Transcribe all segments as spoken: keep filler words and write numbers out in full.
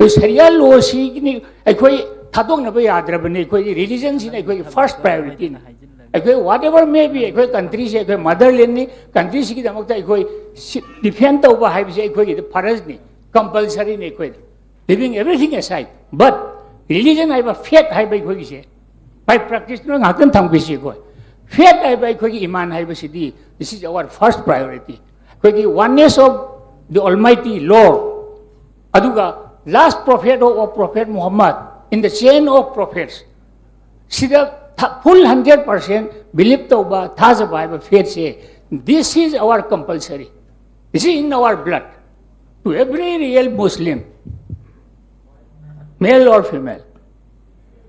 ꯑꯗꯨ ꯁꯔꯤꯌꯥ ꯂꯣꯁꯤꯒꯤꯅꯤ ꯑꯩꯈꯣꯏ ꯊꯥꯗꯣꯛꯅꯕ ꯌꯥꯗ꯭ꯔꯕꯅꯤ꯫ ꯑꯩꯈꯣꯏꯒꯤ ꯔꯤꯂꯤꯖꯟꯁꯤꯅ ꯑꯩꯈꯣꯏꯒꯤ ꯐꯥꯔꯁ ꯄ꯭ꯔꯥꯏꯌꯣꯔꯤꯇꯤꯅꯤ꯫ ꯑꯩꯈꯣꯏ whatever may be, ꯑꯩꯈꯣꯏ ꯀꯟꯇ꯭ꯔꯤꯁꯦ ꯑꯩꯈꯣꯏ ꯃꯗꯔꯂꯦꯟꯅꯤ꯫ ꯀꯟꯇ꯭ꯔꯤꯁꯤꯒꯤꯗꯃꯛꯇ ꯑꯩꯈꯣꯏ ꯗꯤꯐꯦꯟ ꯇꯧꯕ ꯍꯥꯏꯕꯁꯦ ꯑꯩꯈꯣꯏꯒꯤꯗꯤ ꯐꯔꯖꯅꯤ, ꯀꯝꯄꯜꯁꯔꯤꯅꯤ꯫ ꯑꯩꯈꯣꯏꯗ, leaving everything aside, but religion ꯍꯥꯏꯕ, ꯐꯦꯠ ꯍꯥꯏꯕ ꯑꯩꯈꯣꯏꯒꯤꯁꯦ by practice ꯅꯣꯏ ꯉꯥꯛꯇꯪ ꯊꯝꯈꯤꯁꯤ꯫ ꯑꯩꯈꯣꯏ ꯐꯦꯠ ꯍꯥꯏꯕ, ꯑꯩꯈꯣꯏꯒꯤ ꯏꯃꯥꯟ ꯍꯥꯏꯕꯁꯤꯗꯤ, this is our first priority. ꯑꯩꯈꯣꯏꯒꯤ oneness of the Almighty Lord, ꯑꯗꯨꯒ last prophet of, of Prophet Muhammad in the chain of prophets, ꯁꯤꯗ full hundred percent believe ꯇꯧꯕ, ꯊꯥꯖꯕ ꯍꯥꯏꯕ ꯐꯦꯠꯁꯦ, this is our compulsory, this is in our blood, to every real Muslim, male or female.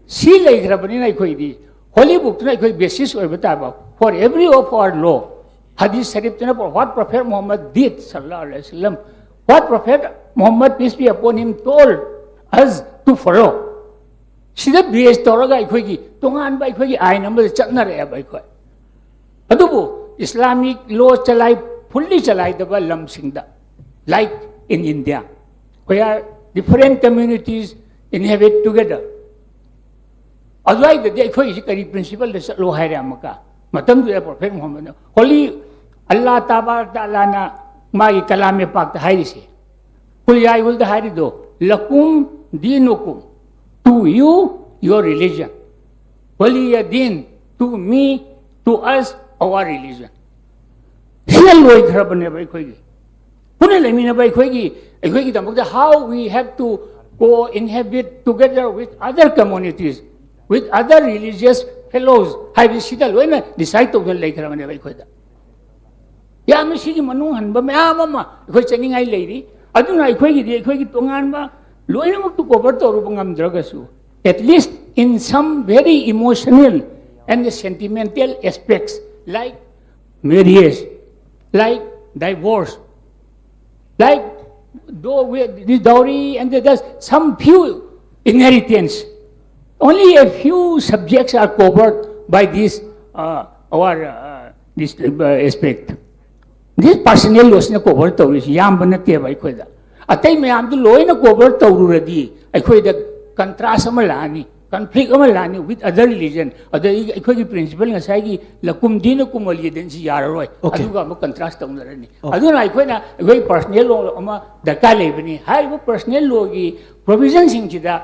ꯁꯤ ꯂꯩꯈ꯭ꯔꯕꯅꯤꯅ ꯑꯩꯈꯣꯏꯗꯤ ꯍꯣꯂꯤ ꯕꯨꯛꯇꯨꯅ ꯑꯩꯈꯣꯏ basis ꯑꯣꯏꯕ ꯇꯥꯕ꯫ For every of our law, ꯍꯗꯤꯁ ꯁꯔꯤꯐꯇꯨꯅ, what Prophet Muhammad did, sallallahu alaihi wasallam, what Prophet Muhammad, peace be upon him, told us to follow, ꯁꯤꯗ ꯕꯦꯁ ꯇꯧꯔꯒ ꯑꯩꯈꯣꯏꯒꯤ ꯇꯣꯉꯥꯟꯕ ꯑꯩꯈꯣꯏꯒꯤ ꯑꯥꯏꯟ ꯑꯃꯗ ꯆꯠꯅꯔꯛꯑꯦꯕ ꯑꯩꯈꯣꯏ꯫ ꯑꯗꯨꯕꯨ ꯏꯁꯂꯥꯃꯤꯛ ꯂꯣ ꯆꯂꯥꯏ, ꯐꯨꯜꯂꯤ ꯆꯂꯥꯏꯗꯕ ꯂꯝꯁꯤꯡꯗ, like in India, where different communities inhabit together, ꯑꯗꯨꯋꯥꯏꯗꯗꯤ ꯑꯩꯈꯣꯏꯒꯤꯁꯤ ꯀꯔꯤ ꯄ꯭ꯔꯤꯟꯁꯤꯄꯜꯗ ꯆꯠꯂꯣ ꯍꯥꯏꯔꯦ? ꯑꯃꯨꯛꯀ ꯃꯇꯝꯗꯨꯗ ꯄ꯭ꯔꯣꯐꯦꯠ ꯃꯨꯍꯝꯃꯗꯅ, ꯍꯣꯂꯤ ꯑꯜꯂꯥ ꯇꯥꯕꯥꯔ ꯇꯥꯂꯥꯅ ꯃꯥꯒꯤ ꯀꯂꯥꯃꯦ ꯄꯥꯛꯇ ꯍꯥꯏꯔꯤꯁꯦ, ꯀꯨꯜ ꯌꯥ ꯑꯌꯨꯍꯜꯗ ꯍꯥꯏꯔꯤꯗꯣ, "ꯂꯀꯨꯝ ꯗꯤꯅꯨꯀꯨꯝ", to you your religion, "ꯋꯂꯤꯌ din", to me, to us our religion. ꯁꯤꯅ ꯂꯣꯏꯈ꯭ꯔꯕꯅꯦꯕ ꯑꯩꯈꯣꯏꯒꯤ꯫ ꯄꯨꯟꯅ ꯂꯩꯃꯤꯟꯅꯕ ꯑꯩꯈꯣꯏꯒꯤ, ꯑꯩꯈꯣꯏꯒꯤꯗꯃꯛꯇ, how we have to co-inhabit together with other communities, with other religious fellows ꯍꯥꯏꯕꯁꯤꯗ ꯂꯣꯏꯅ ꯗꯤꯁꯥꯏꯗ ꯇꯧꯗꯨꯅ ꯂꯩꯈ꯭ꯔꯕꯅꯦꯕ ꯑꯩꯈꯣꯏꯗ꯫ ꯌꯥꯝꯅ ꯁꯤꯒꯤ ꯃꯅꯨꯡ ꯍꯟꯕ ꯃꯌꯥꯝ ꯑꯃ ꯑꯩꯈꯣꯏ ꯆꯠꯅꯤꯡꯉꯥꯏ ꯂꯩꯔꯤ꯫ ꯑꯗꯨꯅ ꯑꯩꯈꯣꯏꯒꯤꯗꯤ ꯑꯩꯈꯣꯏꯒꯤ ꯇꯣꯉꯥꯟꯕ ꯂꯣꯏꯅꯃꯛꯇꯨ ꯀꯣꯚꯔ ꯇꯧꯔꯨꯕ ꯉꯝꯗ꯭ꯔꯒꯁꯨ, at least in some very emotional and sentimental aspects, like marriage, like divorce, like though we, the dowry and the, there's some few inheritance, only a few subjects are covered by this, uh, our, uh, this, uh, aspect. This personal loss ꯅ cover ꯇꯧꯔꯤꯁꯤ ꯌꯥꯝꯕ ꯅꯠꯇꯦꯕ ꯑꯩꯈꯣꯏꯗ꯫ ꯑꯇꯩ ꯃꯌꯥꯝꯗꯨ ꯂꯣꯏꯅ cover ꯇꯧꯔꯨꯔꯗꯤ ꯑꯩꯈꯣꯏꯗ contrast ꯑꯃ ꯂꯥꯛꯑꯅꯤ, conflict ꯑꯃ ꯂꯥꯛꯑꯅꯤ with other religion꯫ ꯑꯗ ꯑꯩꯈꯣꯏꯒꯤ principle ꯉꯁꯥꯏꯒꯤ ꯂꯀꯨꯝꯗꯤꯅ ꯀꯨꯃꯂꯤꯗꯟꯁꯤ ꯌꯥꯔꯔꯣꯏ꯫ Okay. ꯑꯗꯨꯒ ꯑꯃꯨꯛ contrast ꯇꯧꯅꯔꯅꯤ꯫ Okay. ꯑꯗꯨꯅ ꯑꯩꯈꯣꯏꯅ ꯑꯩꯈꯣꯏ personal law ꯑꯃ ꯗꯔꯀꯥꯔ ꯂꯩꯕꯅꯤ꯫ ꯍꯥꯏꯔꯤꯕ personal lawꯒꯤ provisionꯁꯤꯡꯁꯤꯗ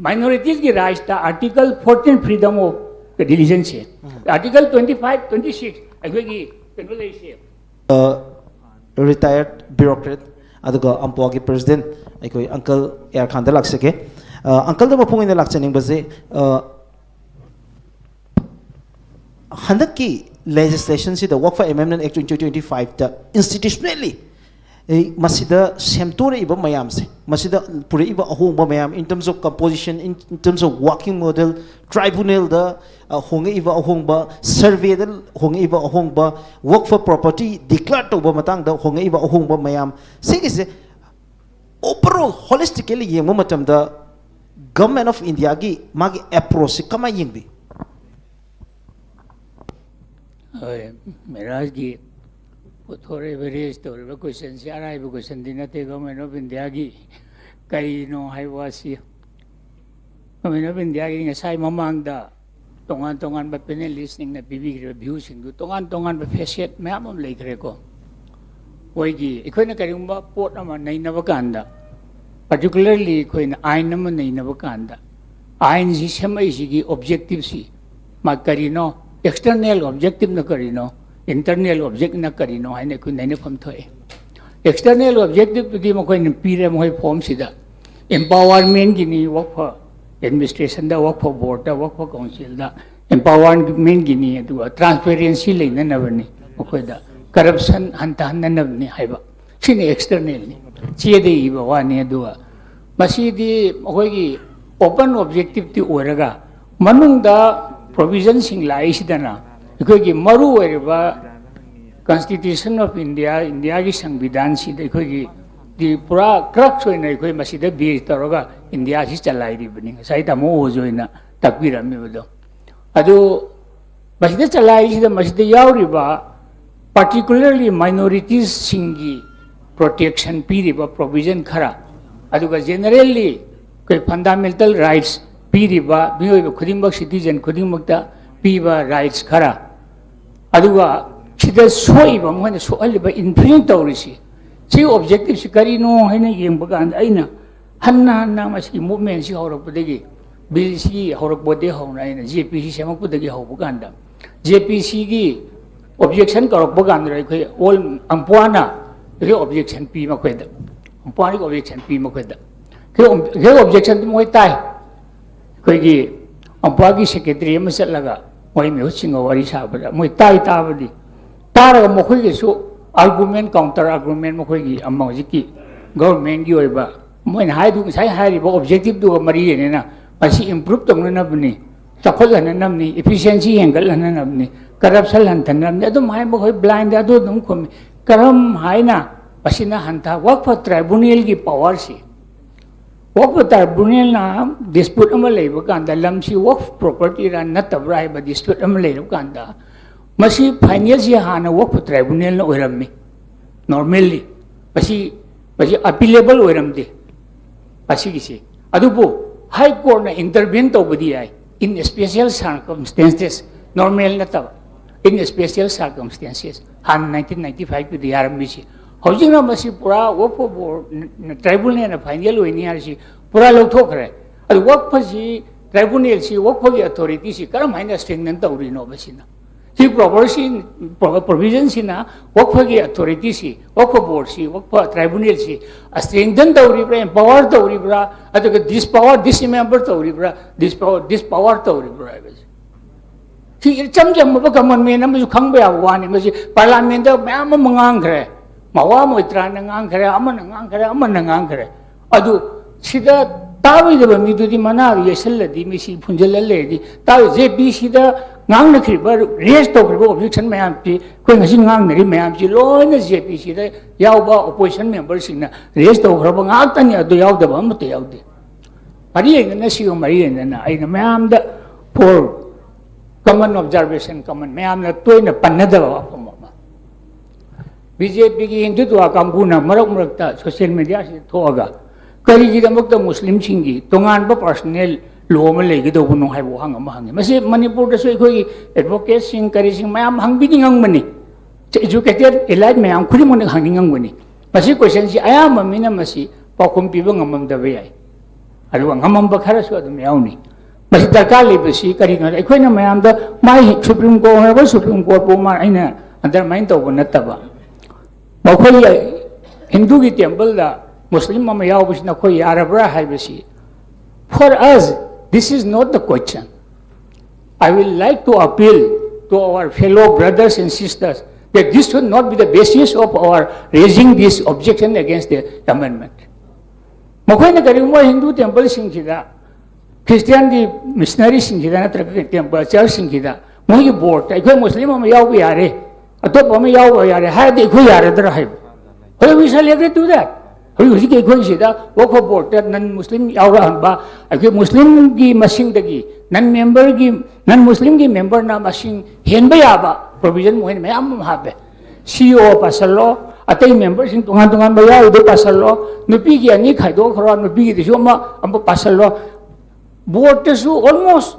minorities ꯀꯤ rights ꯇ Article fourteen freedom of religion say, Article twenty five, twenty six ꯑꯩꯈꯣꯏꯒꯤ ꯀꯩꯅꯣ ꯂꯩꯁꯦ꯫ Retired bureaucrat ꯑꯗꯨꯒ ꯑꯝꯄꯣꯒꯤ president ꯑꯩꯈꯣꯏ uncle ꯑꯦꯌꯔ ꯈꯥꯟꯗ ꯂꯥꯛꯆꯒꯦ꯫ ꯑꯪꯀꯜꯗ ꯃꯄꯨꯡ ꯑꯣꯏꯅ ꯂꯥꯛꯆꯅꯤꯡꯕꯁꯦ, ꯑ, ꯍꯟꯗꯛꯀꯤ legislation ꯁꯤꯗ Work for Amendment Act twenty twenty five ꯇ institutionally, ꯑꯩ ꯃꯁꯤꯗ ꯁꯦꯝꯗꯣꯔꯛꯏꯕ ꯃꯌꯥꯝꯁꯦ, ꯃꯁꯤꯗ ꯄꯨꯔꯛꯏꯕ ꯑꯍꯣꯡꯕ ꯃꯌꯥꯝ, in terms of composition, in, in terms of working model, tribunal ꯗ, ꯑ, ꯍꯣꯡꯉꯛꯏꯕ ꯑꯍꯣꯡꯕ, survey ꯗ ꯍꯣꯡꯉꯛꯏꯕ ꯑꯍꯣꯡꯕ, work for property declare ꯇꯧꯕ ꯃꯇꯥꯡꯗ ꯍꯣꯡꯉꯛꯏꯕ ꯑꯍꯣꯡꯕ ꯃꯌꯥꯝ, ꯁꯤꯒꯤꯁꯦ overall holistically ꯌꯦꯡꯕ ꯃꯇꯝꯗ Government of India ꯒꯤ ꯃꯥꯒꯤ approach ꯁꯤ ꯀꯃꯥꯏꯅ ꯌꯦꯡꯕꯤ? ꯍꯣꯏ, ꯃꯦꯔꯥꯖꯀꯤ ꯄꯨꯊꯣꯔꯛꯏꯕ, raise ꯇꯧꯔꯤꯕ question ꯁꯤ ꯑꯔꯥꯏꯕ question ꯗꯤ ꯅꯠꯇꯦ꯫ Government of India ꯒꯤ ꯀꯔꯤꯅꯣ ꯍꯥꯏꯕ ꯋꯥꯁꯤ, Government of India ꯒꯤ ꯉꯁꯥꯏ ꯃꯃꯥꯡꯗ ꯇꯣꯉꯥꯟ ꯇꯣꯉꯥꯟꯕ panelist ꯁꯤꯡꯅ ꯄꯤꯕꯤꯈ꯭ꯔꯤꯕ view ꯁꯤꯡꯗꯨ ꯇꯣꯉꯥꯟ ꯇꯣꯉꯥꯟꯕ facet ꯃꯌꯥꯝ ꯑꯃ ꯂꯩꯈ꯭ꯔꯦꯀꯣ꯫ ꯑꯩꯈꯣꯏꯒꯤ, ꯑꯩꯈꯣꯏꯅ ꯀꯔꯤꯒꯨꯝꯕ ꯄꯣꯠ ꯑꯃ ꯅꯩꯅꯕ ꯀꯥꯟꯗ, particularly ꯑꯩꯈꯣꯏꯅ ꯑꯥꯏꯟ ꯑꯃ ꯅꯩꯅꯕ ꯀꯥꯟꯗ, ꯑꯥꯏꯟꯁꯤ ꯁꯦꯝꯃꯛꯏꯁꯤꯒꯤ objective ꯁꯤ ꯃꯥ ꯀꯔꯤꯅꯣ, external objective ꯅ ꯀꯔꯤꯅꯣ, internal object ꯅ ꯀꯔꯤꯅꯣ ꯍꯥꯏꯅ ꯑꯩꯈꯣꯏ ꯅꯩꯅꯐꯝ ꯊꯣꯛꯑꯦ꯫ External objective ꯇꯨꯗꯤ ꯃꯈꯣꯏꯅ ꯄꯤꯔꯦ, ꯃꯈꯣꯏ form ꯁꯤꯗ empowerment Guinea, work for administration the, work for board the, work for council the empowerment Guinea, ꯑꯗꯨꯒ transparency ꯂꯩꯅꯅꯕꯅꯤ, ꯃꯈꯣꯏꯗ corruption ꯍꯟꯊꯍꯟꯅꯅꯕꯅꯤ ꯍꯥꯏꯕ꯫ ꯁꯤꯅꯤ external ꯅꯤ, ꯆꯦꯗ ꯏꯕ ꯋꯥꯅꯤ꯫ ꯑꯗꯨꯒ ꯃꯁꯤꯗꯤ ꯑꯩꯈꯣꯏꯒꯤ open objective ꯇꯤ ꯑꯣꯏꯔꯒ, ꯃꯅꯨꯡꯗ provision ꯁꯤꯡ ꯂꯥꯛꯏꯁꯤꯗꯅ ꯑꯩꯈꯣꯏꯒꯤ ꯃꯔꯨ ꯑꯣꯏꯔꯤꯕ Constitution of India, ꯏꯟꯗꯤꯌꯥꯒꯤ ꯁꯪꯕꯤꯙꯥꯟꯁꯤꯗ ꯑꯩꯈꯣꯏꯒꯤ ꯗꯤ ꯄꯨꯔꯥ crux ꯑꯣꯏꯅ ꯑꯩꯈꯣꯏ ꯃꯁꯤꯗ base ꯇꯧꯔꯒ ꯏꯟꯗꯤꯌꯥꯁꯤ ꯆꯂꯥꯏꯔꯤꯕꯅꯤ, ꯉꯁꯥꯏ ꯇꯥꯃꯣ ꯑꯣꯖ ꯍꯣꯏꯅ ꯇꯥꯛꯄꯤꯔꯝꯃꯤꯕꯗꯣ꯫ ꯑꯗꯨ ꯃꯁꯤꯗ ꯆꯂꯥꯏꯔꯤꯁꯤꯗ, ꯃꯁꯤꯗ ꯌꯥꯎꯔꯤꯕ particularly minorities ꯁꯤꯡꯒꯤ ꯄ꯭ꯔꯣꯇꯦꯛꯁꯟ ꯄꯤꯔꯤꯕ ꯄ꯭ꯔꯣꯕꯤꯖꯟ ꯈꯔ, ꯑꯗꯨꯒ ꯖꯦꯅꯔꯦꯜꯂꯤ ꯑꯩꯈꯣꯏ ꯐꯟꯗꯥꯃꯦꯟꯇꯦꯜ ꯔꯥꯏꯠꯁ ꯄꯤꯔꯤꯕ ꯃꯤꯑꯣꯏꯕ ꯈꯨꯗꯤꯡꯃꯛꯇ, ꯁꯤꯇꯤꯖꯟ ꯈꯨꯗꯤꯡꯃꯛꯇ ꯄꯤꯕ ꯔꯥꯏꯠꯁ ꯈꯔ, ꯑꯗꯨꯒ ꯁꯤꯗ ꯁꯣꯛꯏꯕ, ꯃꯈꯣꯏꯅ ꯁꯣꯛꯍꯜꯂꯤꯕ, ꯏꯟꯐ꯭ꯂꯨꯌꯦꯟꯁ ꯇꯧꯔꯤꯁꯤ, ꯁꯤꯒꯤ ꯑꯣꯕꯖꯦꯛꯇꯤꯞꯁꯤ ꯀꯔꯤꯅꯣ ꯍꯥꯏꯅ ꯌꯦꯡꯕ ꯀꯥꯟꯗ, ꯑꯩꯅ ꯍꯟꯅ ꯍꯟꯅ ꯃꯁꯤꯒꯤ ꯃꯨꯚꯃꯦꯟꯁꯤ ꯍꯧꯔꯛꯄꯗꯒꯤ, ꯕꯤꯜꯁꯤ ꯍꯧꯔꯛꯄꯗꯒꯤ ꯍꯧꯅ, ꯑꯩꯅ ꯖꯦ ꯄꯤ ꯁꯤ ꯁꯦꯝꯃꯛꯄꯗꯒꯤ ꯍꯧꯕ ꯀꯥꯟꯗ, ꯖꯦ ꯄꯤ ꯁꯤꯒꯤ ꯑꯣꯕꯖꯦꯛꯁꯟ ꯀꯧꯔꯛꯄ ꯀꯥꯟꯗ ꯑꯩꯈꯣꯏ ꯑꯣꯜ ꯑꯝꯄ꯭ꯋꯥꯅ ꯑꯩꯈꯣꯏ ꯑꯣꯕꯖꯦꯛꯁꯟ ꯄꯤ ꯃꯈꯣꯏꯗ, ꯑꯝꯄ꯭ꯋꯥꯒꯤ ꯑꯣꯕꯖꯦꯛꯁꯟ ꯄꯤ ꯃꯈꯣꯏꯗ꯫ ꯑꯩꯈꯣꯏ ꯑꯣꯕꯖꯦꯛꯁꯟꯗꯤ ꯃꯈꯣꯏ ꯇꯥꯏ꯫ ꯑꯩꯈꯣꯏꯒꯤ ꯑꯝꯄ꯭ꯋꯥꯒꯤ ꯁꯦꯀ꯭ꯔꯦꯇꯔꯤ ꯑꯃ ꯆꯠꯂꯒ ꯃꯣꯏ ꯃꯤꯍꯨꯠꯁꯤꯡꯒ ꯋꯥꯔꯤ ꯁꯥꯕꯗ ꯃꯣꯏ ꯇꯥꯏ ꯇꯥꯕꯗꯤ, ꯇꯥꯔꯒ ꯃꯈꯣꯏꯒꯤꯁꯨ ꯑꯥꯔꯒꯨꯃꯦꯟ, ꯀꯥꯎꯟꯇꯔ ꯑꯥꯔꯒꯨꯃꯦꯟ, ꯃꯈꯣꯏꯒꯤ ꯑꯃ ꯍꯧꯖꯤꯛꯀꯤ ꯒꯚꯔꯟꯃꯦꯟꯒꯤ ꯑꯣꯏꯕ, ꯃꯣꯏꯅ ꯍꯥꯏꯗꯨ ꯉꯁꯥꯏ ꯍꯥꯏꯔꯤꯕ ꯑꯣꯕꯖꯦꯛꯇꯤꯞꯇꯨꯒ ꯃꯔꯤ ꯂꯩꯅꯅ ꯃꯁꯤ ꯏꯝꯄ꯭ꯔꯨꯞ ꯇꯧꯅꯅꯕꯅꯤ, ꯆꯥꯎꯈꯠꯍꯟꯅꯅꯕꯅꯤ, ꯏꯐꯤꯁꯤꯌꯦꯟꯁꯤ ꯍꯦꯟꯒꯠꯍꯟꯅꯅꯕꯅꯤ, ꯀꯔꯞꯁꯟ ꯍꯟꯊꯅꯕꯅꯤ, ꯑꯗꯨꯝ ꯍꯥꯏ ꯃꯈꯣꯏ ꯕ꯭ꯂꯥꯏꯟꯗ ꯑꯗꯨ ꯑꯗꯨꯝ ꯈꯨꯝꯃꯤ꯫ ꯀꯔꯝ ꯍꯥꯏꯅ ꯃꯁꯤꯅ ꯍꯟꯊ ꯋꯥꯛꯐ ꯇ꯭ꯔꯥꯏꯕꯨꯅꯦꯜꯒꯤ ꯄꯋꯥꯔꯁꯤ, ꯋꯥꯛꯐ ꯇ꯭ꯔꯥꯏꯕꯨꯅꯦꯜꯅ ꯗꯤꯁꯄ꯭ꯌꯨꯠ ꯑꯃ ꯂꯩꯕ ꯀꯥꯟꯗ, ꯂꯝꯁꯤ ꯋꯥꯛꯐ ꯄ꯭ꯔꯣꯄꯔꯇꯤꯔꯥ ꯅꯠꯇꯕ꯭ꯔꯥ ꯍꯥꯏꯕ ꯗꯤꯁꯄ꯭ꯌꯨꯠ ꯑꯃ ꯂꯩꯔꯕ ꯀꯥꯟꯗ, ꯃꯁꯤ ꯐꯥꯏꯅꯦꯜꯁꯤ ꯍꯥꯟꯅ ꯋꯥꯛꯐ ꯇ꯭ꯔꯥꯏꯕꯨꯅꯦꯜꯅ ꯑꯣꯏꯔꯝꯃꯤ ꯅꯣꯔꯃꯦꯜꯂꯤ꯫ ꯃꯁꯤ, ꯃꯁꯤ ꯑꯄꯤꯂꯦꯕꯜ ꯑꯣꯏꯔꯝꯗꯦ ꯑꯁꯤꯒꯤꯁꯤ꯫ ꯑꯗꯨꯕꯨ ꯍꯥꯏ ꯀꯣꯔꯠꯅ ꯏꯟꯇꯔꯚꯦꯟ ꯇꯧꯕꯗꯤ ꯌꯥꯏ, in special circumstances, ꯅꯣꯔꯃꯦꯜ ꯅꯠꯇꯕ, in special circumstances꯫ ꯍꯥꯟꯅ ꯅꯥꯏꯟꯇꯤꯟ ꯅꯥꯏꯟꯇꯤ ꯐꯥꯏꯚꯀꯤꯗ ꯌꯥꯔꯝꯃꯤꯁꯤ, ꯍꯧꯖꯤꯛꯅ ꯃꯁꯤ ꯄꯨꯔꯥ ꯋꯥꯛꯐ ꯕꯣꯔꯗ, ꯇ꯭ꯔꯥꯏꯕꯨꯅꯦꯜꯅ ꯐꯥꯏꯅꯦꯜ ꯑꯣꯏꯅꯤ ꯍꯥꯏꯔꯁꯤ ꯄꯨꯔꯥ ꯂꯧꯊꯣꯛꯈ꯭ꯔꯦ꯫ ꯑꯗꯨ ꯋꯥꯛꯐꯁꯤ, ꯇ꯭ꯔꯥꯏꯕꯨꯅꯦꯜꯁꯤ, ꯋꯥꯛꯐꯒꯤ ꯑꯣꯊꯣꯔꯤꯇꯤꯁꯤ ꯀꯔꯝ ꯍꯥꯏꯅ ꯁ꯭ꯇꯔꯦꯡꯊꯟ ꯇꯧꯔꯤꯅꯣꯕ ꯁꯤꯅ? ꯁꯤ ꯄ꯭ꯔꯣꯚꯤꯖꯟꯁꯤꯅ ꯋꯥꯛꯐꯒꯤ ꯑꯣꯊꯣꯔꯤꯇꯤꯁꯤ, ꯋꯥꯛꯐ ꯕꯣꯔꯗꯁꯤ, ꯋꯥꯛꯐ ꯇ꯭ꯔꯥꯏꯕꯨꯅꯦꯜꯁꯤ ꯁ꯭ꯇꯔꯦꯡꯊꯟ ꯇꯧꯔꯤꯕ꯭ꯔꯥ, ꯑꯦꯝꯄꯥꯋꯔ ꯇꯧꯔꯤꯕ꯭ꯔꯥ, ꯑꯗꯨꯒ ꯗꯤꯁꯄꯥꯋꯔ, ꯗꯤꯁꯃꯦꯝꯕꯔ ꯇꯧꯔꯤꯕ꯭ꯔꯥ, ꯗꯤꯁꯄꯥꯋꯔ, ꯗꯤꯁꯄꯥꯋꯔ ꯇꯧꯔꯤꯕ꯭ꯔꯥ ꯍꯥꯏꯕꯁꯦ? ꯁꯤ ꯏꯆꯝ ꯆꯝꯕ ꯀꯃꯟ ꯃꯦꯟ ꯑꯃꯁꯨ ꯈꯪꯕ ꯌꯥꯕ ꯋꯥꯅꯤ꯫ ꯃꯁꯤ ꯄꯥꯔꯂꯥꯃꯦꯟꯗ ꯃꯌꯥꯝ ꯑꯃ ꯉꯥꯡꯈ꯭ꯔꯦ, ꯃꯋꯥ ꯃꯣꯏꯇ꯭ꯔꯥꯅ ꯉꯥꯡꯈ꯭ꯔꯦ, ꯑꯃꯅ ꯉꯥꯡꯈ꯭ꯔꯦ, ꯑꯃꯅ ꯉꯥꯡꯈ꯭ꯔꯦ꯫ ꯑꯗꯨ ꯁꯤꯗ ꯇꯥꯔꯣꯏꯗꯕ ꯃꯤꯗꯨꯗꯤ ꯃꯅꯥꯗꯨ ꯌꯩꯁꯜꯂꯗꯤ, ꯃꯤ ꯁꯤ ꯐꯨꯟꯖꯜꯂ ꯂꯩꯔꯗꯤ, ꯇꯥꯔꯣꯏ꯫ ꯖꯦ ꯄꯤ ꯁꯤꯗ ꯉꯥꯡꯅꯈ꯭ꯔꯤꯕ, ꯔꯦꯁ ꯇꯧꯈ꯭ꯔꯤꯕ ꯑꯣꯕꯖꯦꯛꯁꯟ ꯃꯌꯥꯝꯁꯤ, ꯑꯩꯈꯣꯏ ꯉꯁꯤ ꯉꯥꯡꯅꯔꯤ ꯃꯌꯥꯝꯁꯤ ꯂꯣꯏꯅ ꯖꯦ ꯄꯤ ꯁꯤꯗ ꯌꯥꯎꯕ ꯑꯣꯄꯣꯖꯤꯁꯟ ꯃꯦꯝꯕꯔꯁꯤꯡꯅ ꯔꯦꯁ ꯇꯧꯈ꯭ꯔꯕ ꯉꯥꯛꯇꯅꯤ, ꯑꯗꯨ ꯌꯥꯎꯗꯕ ꯑꯃꯠꯇ ꯌꯥꯎꯗꯦ꯫ ꯃꯔꯤ ꯂꯩꯅꯅ, ꯁꯤꯒ ꯃꯔꯤ ꯂꯩꯅꯅ ꯑꯩꯅ ꯃꯌꯥꯝꯗ, for common observation, common, ꯃꯌꯥꯝꯅ ꯇꯣꯏꯅ ꯄꯟꯅꯗꯕ ꯋꯥꯐꯝ ꯑꯃ, ꯕꯤ ꯖꯦ ꯄꯤꯒꯤ ꯍꯤꯟꯗꯨꯇ꯭ꯋꯥ ꯀꯥꯡꯕꯨꯅ ꯃꯔꯛ ꯃꯔꯛꯇ ꯁꯣꯁꯤꯌꯦꯜ ꯃꯦꯗꯤꯌꯥꯁꯤꯗ ꯊꯣꯛꯑꯒ ꯀꯔꯤꯒꯤꯗꯃꯛꯇ ꯃꯨꯁꯂꯤꯝꯁꯤꯡꯒꯤ ꯇꯣꯉꯥꯟꯕ ꯄꯥꯔꯁꯣꯅꯦꯜ ꯂꯣ ꯑꯃ ꯂꯩꯒꯗꯧꯕꯅꯣ ꯍꯥꯏꯕ ꯋꯥꯍꯪ ꯑꯃ ꯍꯪꯉꯤ꯫ ꯃꯁꯤ ꯃꯅꯤꯄꯨꯔꯗꯁꯨ ꯑꯩꯈꯣꯏꯒꯤ ꯑꯦꯗꯚꯣꯀꯦꯠꯁꯤꯡ ꯀꯔꯤꯁꯤꯡ ꯃꯌꯥꯝ ꯍꯪꯕꯤꯅꯤꯡꯉꯝꯒꯅꯤ, ꯏꯖꯨꯀꯦꯇꯦꯠ ꯏꯂꯥꯏꯠ ꯃꯌꯥꯝ ꯈꯨꯗꯤꯡꯃꯛꯅ ꯍꯪꯅꯤꯡꯉꯝꯒꯅꯤ꯫ ꯃꯁꯤ ꯀꯣꯏꯁꯟꯁꯤ ꯑꯌꯥꯝꯕ ꯃꯤꯅ ꯃꯁꯤ ꯄꯥꯎꯈꯨꯝ ꯄꯤꯕ ꯉꯝꯃꯝꯗꯕ ꯌꯥꯏ, ꯑꯗꯨꯒ ꯉꯝꯃꯝꯕ ꯈꯔꯁꯨ ꯑꯗꯨꯝ ꯌꯥꯎꯅꯤ꯫ ꯃꯁꯤ ꯗꯔꯀꯥꯔ ꯂꯩꯕꯁꯤ ꯀꯔꯤꯅꯣ ꯍꯥꯏꯗ, ꯑꯩꯈꯣꯏꯅ ꯃꯌꯥꯝꯗ ꯃꯥꯏ ꯁꯨꯄ꯭ꯔꯤꯝ ꯀꯣꯔꯠ, ꯑꯣꯅꯔꯦꯕꯜ ꯁꯨꯄ꯭ꯔꯤꯝ ꯀꯣꯔꯠꯄꯨ ꯃꯥ ꯑꯩꯅ ꯑꯟꯗꯔꯃꯥꯏꯟ ꯇꯧꯕ ꯅꯠꯇꯕ, ꯃꯈꯣꯏ ꯍꯤꯟꯗꯨꯒꯤ ꯇꯦꯝꯄꯜꯗ ꯃꯨꯁꯂꯤꯝ ꯑꯃ ꯌꯥꯎꯕꯁꯤꯅ ꯑꯩꯈꯣꯏ ꯌꯥꯔꯕ꯭ꯔꯥ ꯍꯥꯏꯕꯁꯤ, for us, this is not the question. I will like to appeal to our fellow brothers and sisters that this should not be the basis of our raising this objection against the amendment. ꯃꯈꯣꯏꯅ ꯀꯔꯤꯒꯨꯝꯕ ꯍꯤꯟꯗꯨ ꯇꯦꯝꯄꯜꯁꯤꯡꯁꯤꯗ, ꯈ꯭ꯔꯤꯁꯇꯤꯌꯥꯟꯒꯤ ꯃꯤꯁꯅꯔꯤꯁꯤꯡꯁꯤꯗ ꯅꯠꯇ꯭ꯔꯒ temple ꯆꯔꯆꯁꯤꯡꯁꯤꯗ ꯃꯣꯏꯒꯤ ꯕꯣꯔꯗꯇ ꯑꯩꯈꯣꯏ ꯃꯨꯁꯂꯤꯝ ꯑꯃ ꯌꯥꯎꯕ ꯌꯥꯔꯦ, ꯑꯇꯣꯞꯄ ꯑꯃ ꯌꯥꯎꯕ ꯌꯥꯔꯦ ꯍꯥꯏꯔꯗꯤ ꯑꯩꯈꯣꯏ ꯌꯥꯔꯗ꯭ꯔꯥ ꯍꯥꯏꯕ? ꯍꯧꯖꯤꯛ we shall agree to that. ꯍꯧꯖꯤꯛ ꯍꯧꯖꯤꯛꯀꯤ ꯑꯩꯈꯣꯏꯁꯤꯗ ꯋꯛꯐ ꯕꯣꯔꯗꯇ ꯅꯟ ꯃꯨꯁꯂꯤꯝ ꯌꯥꯎꯔꯛꯍꯟꯕ, ꯑꯩꯈꯣꯏ ꯃꯨꯁꯂꯤꯝꯒꯤ ꯃꯁꯤꯡꯗꯒꯤ ꯅꯟ ꯃꯦꯝꯕꯔꯒꯤ, ꯅꯟ ꯃꯨꯁꯂꯤꯝꯒꯤ ꯃꯦꯝꯕꯔꯅ ꯃꯁꯤꯡ ꯍꯦꯟꯕ ꯌꯥꯕ ꯄ꯭ꯔꯣꯕꯤꯖꯟ ꯃꯣꯏꯅ ꯃꯌꯥꯝ ꯑꯃ ꯍꯥꯞꯄꯦ꯫ ꯁꯤ ꯏ ꯑꯣ ꯄꯥꯁꯜꯂꯣ, ꯑꯇꯩ ꯃꯦꯝꯕꯔꯁꯤꯡ ꯇꯣꯉꯥꯟ ꯇꯣꯉꯥꯟꯕ ꯌꯥꯎꯔꯤꯗꯣ ꯄꯥꯁꯜꯂꯣ, ꯅꯨꯄꯤꯒꯤ ꯑꯅꯤ ꯈꯥꯏꯗꯣꯛꯈ꯭ꯔꯣ, ꯅꯨꯄꯤꯒꯤꯗꯨꯁꯨ ꯑꯃ ꯑꯃ ꯄꯥꯁꯜꯂꯣ꯫ ꯕꯣꯔꯗꯇꯁꯨ ꯑꯣꯜꯃꯣꯁ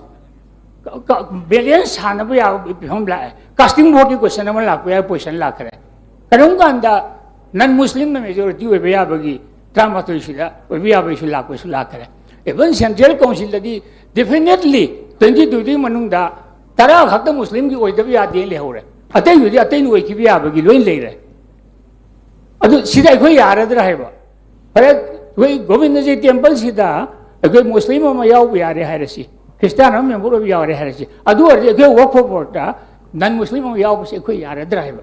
ꯕꯦꯂꯦꯟꯁ ꯁꯥꯟꯅꯕ ꯌꯥꯕ ꯐꯤꯕꯝ ꯂꯥꯛꯑꯦ꯫ ꯀꯥꯁꯇꯤꯡ ꯕꯣꯔꯗꯀꯤ ꯀꯣꯏꯁꯟ ꯑꯃ ꯂꯥꯛꯄ ꯌꯥꯏ, ꯄꯣꯖꯤꯁꯟ ꯂꯥꯛꯈ꯭ꯔꯦ꯫ ꯀꯔꯤꯒꯨꯝꯕ ꯀꯥꯟꯗ ꯅꯟ ꯃꯨꯁꯂꯤꯝꯅ ꯃꯦꯖꯣꯔꯤꯇꯤ ꯑꯣꯏꯕ ꯌꯥꯕꯒꯤ ꯇꯔꯥꯃꯥꯊꯣꯏꯁꯤꯗ ꯑꯣꯏꯕ ꯌꯥꯕꯒꯤꯁꯨ ꯂꯥꯛꯄꯁꯨ ꯂꯥꯛꯈ꯭ꯔꯦ꯫ ꯏꯚꯟ ꯁꯦꯟꯇ꯭ꯔꯦꯜ ꯀꯥꯎꯟꯁꯤꯜꯗꯗꯤ ꯗꯦꯐꯤꯅꯦꯠꯂꯤ ꯇ꯭ꯋꯦꯟꯇꯤ ꯇꯨꯗꯨꯒꯤ ꯃꯅꯨꯡꯗ ꯇꯔꯥ ꯈꯛꯇ ꯃꯨꯁꯂꯤꯝꯒꯤ ꯑꯣꯏꯗꯕ ꯌꯥꯗꯦꯅ ꯂꯩꯍꯧꯔꯦ, ꯑꯇꯩꯗꯨꯗꯤ ꯑꯇꯩꯅ ꯑꯣꯏꯈꯤꯕ ꯌꯥꯕꯒꯤ ꯂꯣꯏ ꯂꯩꯔꯦ꯫ ꯑꯗꯨ ꯁꯤꯗ ꯑꯩꯈꯣꯏ ꯌꯥꯔꯗ꯭ꯔꯥ ꯍꯥꯏꯕ? ꯐꯔꯦ, ꯑꯩꯈꯣꯏ ꯒꯣꯕꯤꯟꯗꯖꯤ ꯇꯦꯝꯄꯜꯁꯤꯗ ꯑꯩꯈꯣꯏ ꯃꯨꯁꯂꯤꯝ ꯑꯃ ꯌꯥꯎꯕ ꯌꯥꯔꯦ ꯍꯥꯏꯔꯁꯤ, ꯈ꯭ꯔꯤꯁꯇꯥꯟ ꯑꯃ ꯃꯦꯝꯕꯔ ꯑꯣꯏꯕ ꯌꯥꯎꯔꯦ ꯍꯥꯏꯔꯁꯤ, ꯑꯗꯨ ꯑꯣꯏꯔꯗꯤ ꯑꯩꯈꯣꯏ ꯋꯛꯐ ꯕꯣꯔꯗꯇ ꯅꯟ ꯃꯨꯁꯂꯤꯝ ꯑꯃ ꯌꯥꯎꯕꯁꯦ ꯑꯩꯈꯣꯏ ꯌꯥꯔꯗ꯭ꯔꯥ ꯍꯥꯏꯕ?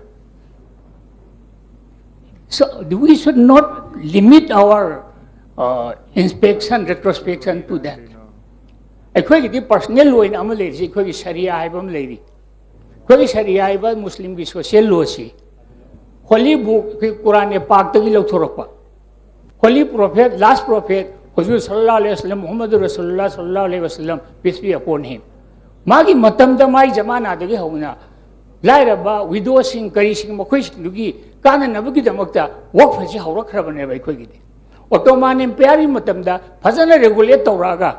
So we should not limit our uh, inspection, retrospection to that. ꯑꯩꯈꯣꯏꯒꯤꯗꯤ ꯄꯔꯁꯅꯦꯜ ꯑꯣꯏꯅ ꯑꯃ ꯂꯩꯔꯤꯁꯤ, ꯑꯩꯈꯣꯏꯒꯤ ꯁꯔꯤꯌꯥ ꯍꯥꯏꯕ ꯑꯃ ꯂꯩꯔꯤ꯫ ꯑꯩꯈꯣꯏꯒꯤ ꯁꯔꯤꯌꯥ ꯍꯥꯏꯕ ꯃꯨꯁꯂꯤꯝꯒꯤ ꯁꯣꯁꯤꯌꯦꯜ ꯂꯣꯁꯤ ꯍꯣꯂꯤ ꯕꯨꯛ, ꯑꯩꯈꯣꯏ ꯀꯨꯔꯥꯟ ꯄꯥꯛꯇꯒꯤ ꯂꯧꯊꯣꯔꯛꯄ꯫ ꯍꯣꯂꯤ ꯄ꯭ꯔꯣꯐꯦꯠ, ꯂꯥꯁ ꯄ꯭ꯔꯣꯐꯦꯠ ꯍꯨꯖꯨꯔ ꯁꯜꯂꯜꯂꯥꯍꯨ ꯑꯂꯩꯍꯤ ꯋꯁꯜꯂꯝ, ꯃꯨꯍꯝꯃꯗꯨ ꯔꯁꯨꯂꯨꯜꯂꯥꯍ ꯁꯜꯂꯜꯂꯥꯍꯨ ꯑꯂꯩꯍꯤ ꯋꯁꯜꯂꯝ, peace be upon him, ꯃꯥꯒꯤ ꯃꯇꯝꯗ, ꯃꯥꯒꯤ ꯖꯃꯥꯅꯥꯗꯒꯤ ꯍꯧꯅ ꯂꯥꯏꯔꯕ ꯋꯤꯗꯣꯁꯤꯡ ꯀꯔꯤꯁꯤꯡ ꯃꯈꯣꯏꯁꯤꯡꯗꯨꯒꯤ ꯀꯥꯟꯅꯅꯕꯒꯤꯗꯃꯛꯇ ꯋꯛꯐꯁꯤ ꯍꯧꯔꯛꯈ꯭ꯔꯕꯅꯦꯕ ꯑꯩꯈꯣꯏꯒꯤꯗꯤ꯫ ꯑꯣꯇꯣꯃꯥꯟ ꯑꯦꯝꯄꯤꯌꯔꯒꯤ ꯃꯇꯝꯗ ꯐꯖꯅ ꯔꯦꯒꯨꯂꯦꯠ ꯇꯧꯔꯛꯑꯒ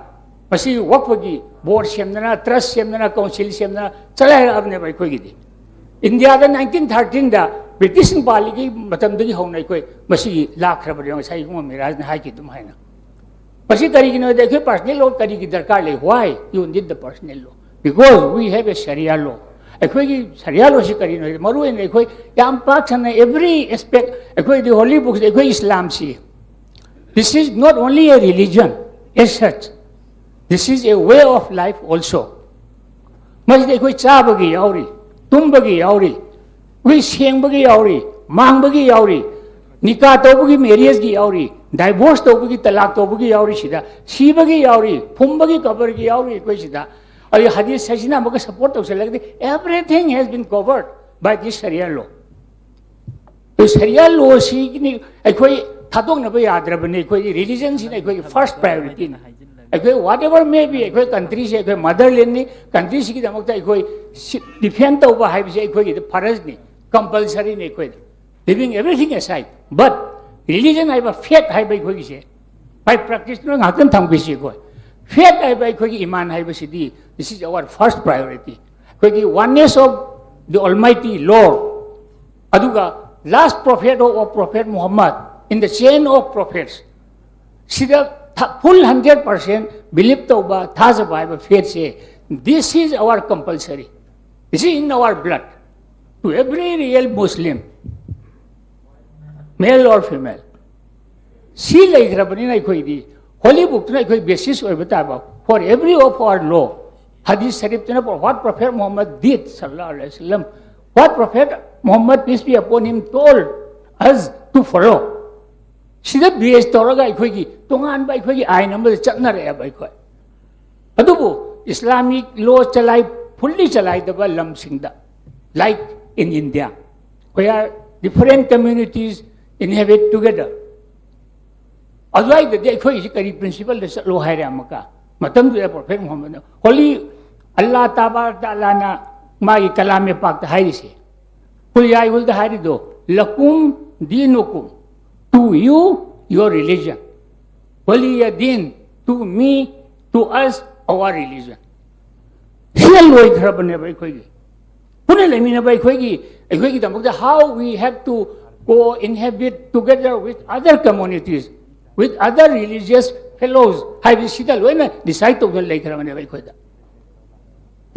ꯃꯁꯤꯒꯤ ꯋꯛꯐꯒꯤ ꯕꯣꯔꯗ ꯁꯦꯝꯗꯅ, ꯇ꯭ꯔꯁ ꯁꯦꯝꯗꯅ, ꯀꯥꯎꯟꯁꯤꯜ ꯁꯦꯝꯗꯅ ꯆꯂꯥꯏꯔꯛꯑꯕꯅꯦꯕ ꯑꯩꯈꯣꯏꯒꯤꯗꯤ꯫ ꯏꯟꯗꯤꯌꯥꯗ ꯅꯥꯏꯟꯇꯤꯟ ꯊꯥꯔꯇꯤꯟꯗ ꯕ꯭ꯔꯤꯇꯤꯁꯅ ꯄꯥꯜꯂꯤꯉꯩ ꯃꯇꯝꯗꯒꯤ ꯍꯧꯅ ꯑꯩꯈꯣꯏ ꯃꯁꯤꯒꯤ ꯂꯥꯛꯈ꯭ꯔꯕꯅꯦꯕ, ꯉꯁꯥꯏ ꯏꯕꯨꯡꯉꯣ ꯃꯤꯔꯥꯖꯅ ꯍꯥꯏꯈꯤ ꯑꯗꯨꯝ ꯍꯥꯏꯅ꯫ ꯃꯁꯤ ꯀꯔꯤꯒꯤꯅꯣ ꯍꯥꯏꯗꯤ ꯑꯩꯈꯣꯏ ꯄꯔꯁꯅꯦꯜ ꯂꯣ ꯀꯔꯤꯒꯤ ꯗꯔꯀꯥꯔ ꯂꯩ? Why you need the personal law? Because we have a Sharia law. ꯑꯩꯈꯣꯏꯒꯤ ꯁꯔꯤꯌꯥ ꯂꯣꯁꯤ ꯀꯔꯤꯅꯣ ꯍꯥꯏꯗꯤ ꯃꯔꯨ ꯑꯣꯏꯅ ꯑꯩꯈꯣꯏ ꯌꯥꯝ ꯄꯥꯛ ꯁꯟꯅ every aspect ꯑꯩꯈꯣꯏꯗꯤ ꯍꯣꯂꯤ ꯕꯨꯛꯁꯤꯗ ꯑꯩꯈꯣꯏ ꯏꯁꯂꯥꯝꯁꯤ, this is not only a religion as such, this is a way of life also. ꯃꯁꯤꯗ ꯑꯩꯈꯣꯏ ꯆꯥꯕꯒꯤ ꯌꯥꯎꯔꯤ, ꯇꯨꯝꯕꯒꯤ ꯌꯥꯎꯔꯤ, ꯑꯩꯈꯣꯏ ꯁꯦꯡꯕꯒꯤ ꯌꯥꯎꯔꯤ, ꯃꯥꯡꯕꯒꯤ ꯌꯥꯎꯔꯤ, ꯅꯤꯀꯥ ꯇꯧꯕꯒꯤ, ꯃꯦꯔꯤꯌꯦꯖꯀꯤ ꯌꯥꯎꯔꯤ, ꯗꯥꯏꯚꯣꯔꯁ ꯇꯧꯕꯒꯤ, ꯇꯂꯥꯛ ꯇꯧꯕꯒꯤ ꯌꯥꯎꯔꯤ, ꯁꯤꯗ ꯁꯤꯕꯒꯤ ꯌꯥꯎꯔꯤ, ꯐꯨꯝꯕꯒꯤ, ꯀꯕꯔꯒꯤ ꯌꯥꯎꯔꯤ ꯑꯩꯈꯣꯏ ꯁꯤꯗ꯫ ꯑꯗꯨ ꯍꯗꯤꯁ ꯍꯥꯏꯁꯤꯅ ꯑꯃꯨꯛꯀ support ꯇꯧꯁꯜꯂꯒꯗꯤ, everything has been covered by this Sharia law. ꯑꯗꯨ ꯁꯔꯤꯌꯥ ꯂꯣꯁꯤꯒꯤꯅꯤ ꯑꯩꯈꯣꯏ ꯊꯥꯗꯣꯛꯅꯕ ꯌꯥꯗ꯭ꯔꯕꯅꯤ꯫ ꯑꯩꯈꯣꯏꯒꯤ ꯔꯤꯂꯤꯖꯟꯁꯤꯅ ꯑꯩꯈꯣꯏꯒꯤ ꯐꯥꯔꯁ ꯄ꯭ꯔꯥꯏꯌꯣꯔꯤꯇꯤꯅꯤ꯫ ꯑꯩꯈꯣꯏ whatever may be, ꯑꯩꯈꯣꯏ ꯀꯟꯇ꯭ꯔꯤꯁꯦ ꯑꯩꯈꯣꯏ ꯃꯗꯔꯂꯦꯟꯅꯤ꯫ ꯀꯟꯇ꯭ꯔꯤꯁꯤꯒꯤꯗꯃꯛꯇ ꯑꯩꯈꯣꯏ ꯗꯤꯐꯦꯟ ꯇꯧꯕ ꯍꯥꯏꯕꯁꯦ ꯑꯩꯈꯣꯏꯒꯤꯗꯤ ꯐꯔꯖꯅꯤ, ꯀꯝꯄꯜꯁꯔꯤꯅꯤ ꯑꯩꯈꯣꯏꯗ꯫ Leaving everything aside, but religion ꯍꯥꯏꯕ, ꯐꯦꯠ ꯍꯥꯏꯕ ꯑꯩꯈꯣꯏꯒꯤꯁꯦ, by practice ꯅꯣꯏ ꯉꯥꯏꯍꯥꯛꯇꯪ ꯊꯝꯈꯤꯁꯤ꯫ ꯑꯩꯈꯣꯏ ꯐꯦꯠ ꯍꯥꯏꯕ, ꯑꯩꯈꯣꯏꯒꯤ ꯏꯃꯥꯟ ꯍꯥꯏꯕꯁꯤꯗꯤ, this is our first priority. ꯑꯩꯈꯣꯏꯒꯤ oneness of the Almighty Lord, ꯑꯗꯨꯒ last prophet of, of Prophet Muhammad in the chain of prophets, ꯁꯤꯗ ꯐꯨꯜ ꯍꯟꯗ꯭ꯔꯦꯠ ꯄꯥꯔꯁꯦꯟ ꯕꯤꯂꯤꯞ ꯇꯧꯕ, ꯊꯥꯖꯕ ꯍꯥꯏꯕ ꯐꯦꯠꯁꯦ, this is our compulsory, this is in our blood, to every real Muslim, male or female. ꯁꯤ ꯂꯩꯈ꯭ꯔꯕꯅꯤꯅ ꯑꯩꯈꯣꯏꯗꯤ ꯍꯣꯂꯤ ꯕꯨꯛꯇꯨꯅ ꯑꯩꯈꯣꯏ basis ꯑꯣꯏꯕ ꯇꯥꯕ, for every of our law. ꯍꯗꯤꯁ ꯁꯔꯤꯐꯇꯨꯅ, what Prophet Muhammad did, sallallahu alaihi wasallam, what Prophet Muhammad, peace be upon him, told us to follow. ꯁꯤꯗ ꯕꯦꯁ ꯇꯧꯔꯒ ꯑꯩꯈꯣꯏꯒꯤ ꯇꯣꯉꯥꯟꯕ ꯑꯩꯈꯣꯏꯒꯤ ꯑꯥꯏꯟ ꯑꯃꯗ ꯆꯠꯅꯔꯛꯑꯦꯕ ꯑꯩꯈꯣꯏ꯫ ꯑꯗꯨꯕꯨ ꯏꯁꯂꯥꯃꯤꯛ ꯂꯣ ꯆꯂꯥꯏ, ꯐꯨꯜꯂꯤ ꯆꯂꯥꯏꯗꯕ ꯂꯝꯁꯤꯡꯗ, like in India, where different communities inhabit together, ꯑꯗꯨꯋꯥꯏꯗꯗꯤ ꯑꯩꯈꯣꯏꯒꯤꯁꯤ ꯀꯔꯤ ꯄ꯭ꯔꯤꯟꯁꯤꯄꯜꯗ ꯆꯠꯂꯣ ꯍꯥꯏꯔꯦ? ꯑꯃꯨꯛꯀ ꯃꯇꯝꯗꯨꯗ ꯄ꯭ꯔꯣꯐꯦꯠ ꯃꯨꯍꯝꯃꯗꯅ, ꯍꯣꯂꯤ ꯑꯜꯂꯥ ꯇꯥꯕꯥꯔ ꯇꯥꯂꯥꯅ ꯃꯥꯒꯤ ꯀꯂꯥꯃꯦꯄꯥꯛꯇ ꯍꯥꯏꯔꯤꯁꯦ, ꯀꯨꯂꯤꯌꯥꯏꯍꯨꯜꯗ ꯍꯥꯏꯔꯤꯗꯣ, "ꯂꯀꯨꯝ ꯗꯤꯅꯨꯀꯨꯝ", to you, your religion, "ꯋꯂꯤꯌ din", to me, to us, our religion. ꯁꯤꯅ ꯂꯣꯏꯈ꯭ꯔꯕꯅꯦꯕ ꯑꯩꯈꯣꯏꯒꯤ꯫ ꯄꯨꯟꯅ ꯂꯩꯃꯤꯟꯅꯕ ꯑꯩꯈꯣꯏꯒꯤ, ꯑꯩꯈꯣꯏꯒꯤꯗꯃꯛꯇ, how we have to co-inhabit together with other communities, with other religious fellows ꯍꯥꯏꯕꯁꯤꯗ ꯂꯣꯏꯅ decide ꯇꯧꯗꯨꯅ ꯂꯩꯈ꯭ꯔꯕꯅꯦꯕ ꯑꯩꯈꯣꯏꯗ꯫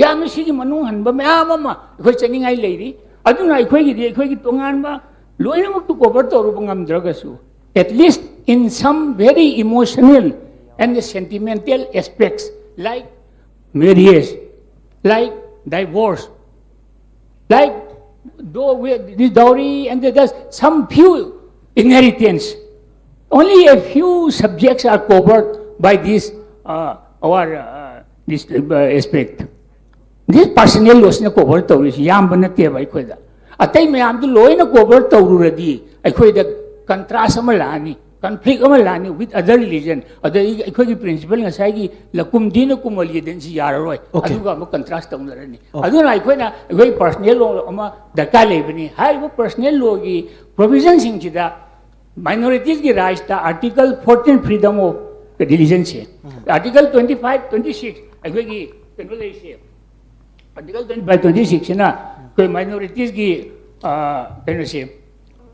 ꯌꯥꯝꯅ ꯁꯤꯒꯤ ꯃꯅꯨꯡ ꯍꯟꯕ ꯃꯌꯥꯝ ꯑꯃ ꯑꯩꯈꯣꯏ ꯆꯠꯅꯤꯡꯉꯥꯏ ꯂꯩꯔꯤ꯫ ꯑꯗꯨꯅ ꯑꯩꯈꯣꯏꯒꯤꯗꯤ ꯑꯩꯈꯣꯏꯒꯤ ꯇꯣꯉꯥꯟꯕ ꯂꯣꯏꯅꯃꯛꯇꯨ cover ꯇꯧꯔꯨꯕ ꯉꯝꯗ꯭ꯔꯒꯁꯨ, at least in some very emotional and sentimental aspects, like marriage, like divorce, like though we, the dowry and the, there's some few inheritance, only a few subjects are covered by this, uh, our, uh, this, uh, aspect. This personal law ꯁꯤꯅ cover ꯇꯧꯔꯤꯁꯤ ꯌꯥꯝꯕ ꯅꯠꯇꯦꯕ ꯑꯩꯈꯣꯏꯗ꯫ ꯑꯇꯩ ꯃꯌꯥꯝꯗꯨ ꯂꯣꯏꯅ cover ꯇꯧꯔꯨꯔꯗꯤ ꯑꯩꯈꯣꯏꯗ contrast ꯑꯃ ꯂꯥꯛꯑꯅꯤ, conflict ꯑꯃ ꯂꯥꯛꯑꯅꯤ with other religion꯫ ꯑꯗꯩ ꯑꯩꯈꯣꯏꯒꯤ principle ꯉꯁꯥꯏꯒꯤ "ꯂꯀꯨꯝ ꯗꯤꯅꯨꯀꯨꯝ ꯋꯂꯤꯌ ꯗꯤꯟ" ꯁꯤ ꯌꯥꯔꯔꯣꯏ꯫ Okay꯫ ꯑꯗꯨꯒ ꯑꯃꯨꯛ contrast ꯇꯧꯅꯔꯅꯤ꯫ Okay꯫ ꯑꯗꯨꯅ ꯑꯩꯈꯣꯏꯅ ꯑꯩꯈꯣꯏ personal law ꯑꯃ ꯗꯔꯀꯥꯔ ꯂꯩꯕꯅꯤ꯫ ꯍꯥꯏꯔꯤꯕ personal law ꯒꯤ provision ꯁꯤꯡꯁꯤꯗ minorities ꯀꯤ rights ꯇ article fourteen freedom of religion say, article twenty five, twenty six ꯑꯩꯈꯣꯏꯒꯤ ꯀꯩꯅꯣ ꯂꯩꯔꯤꯁꯦ, article twenty five, twenty six ꯁꯤꯅ ꯑꯩꯈꯣꯏ minorities ꯀꯤ, ꯑ, ꯀꯩꯅꯣꯁꯦ,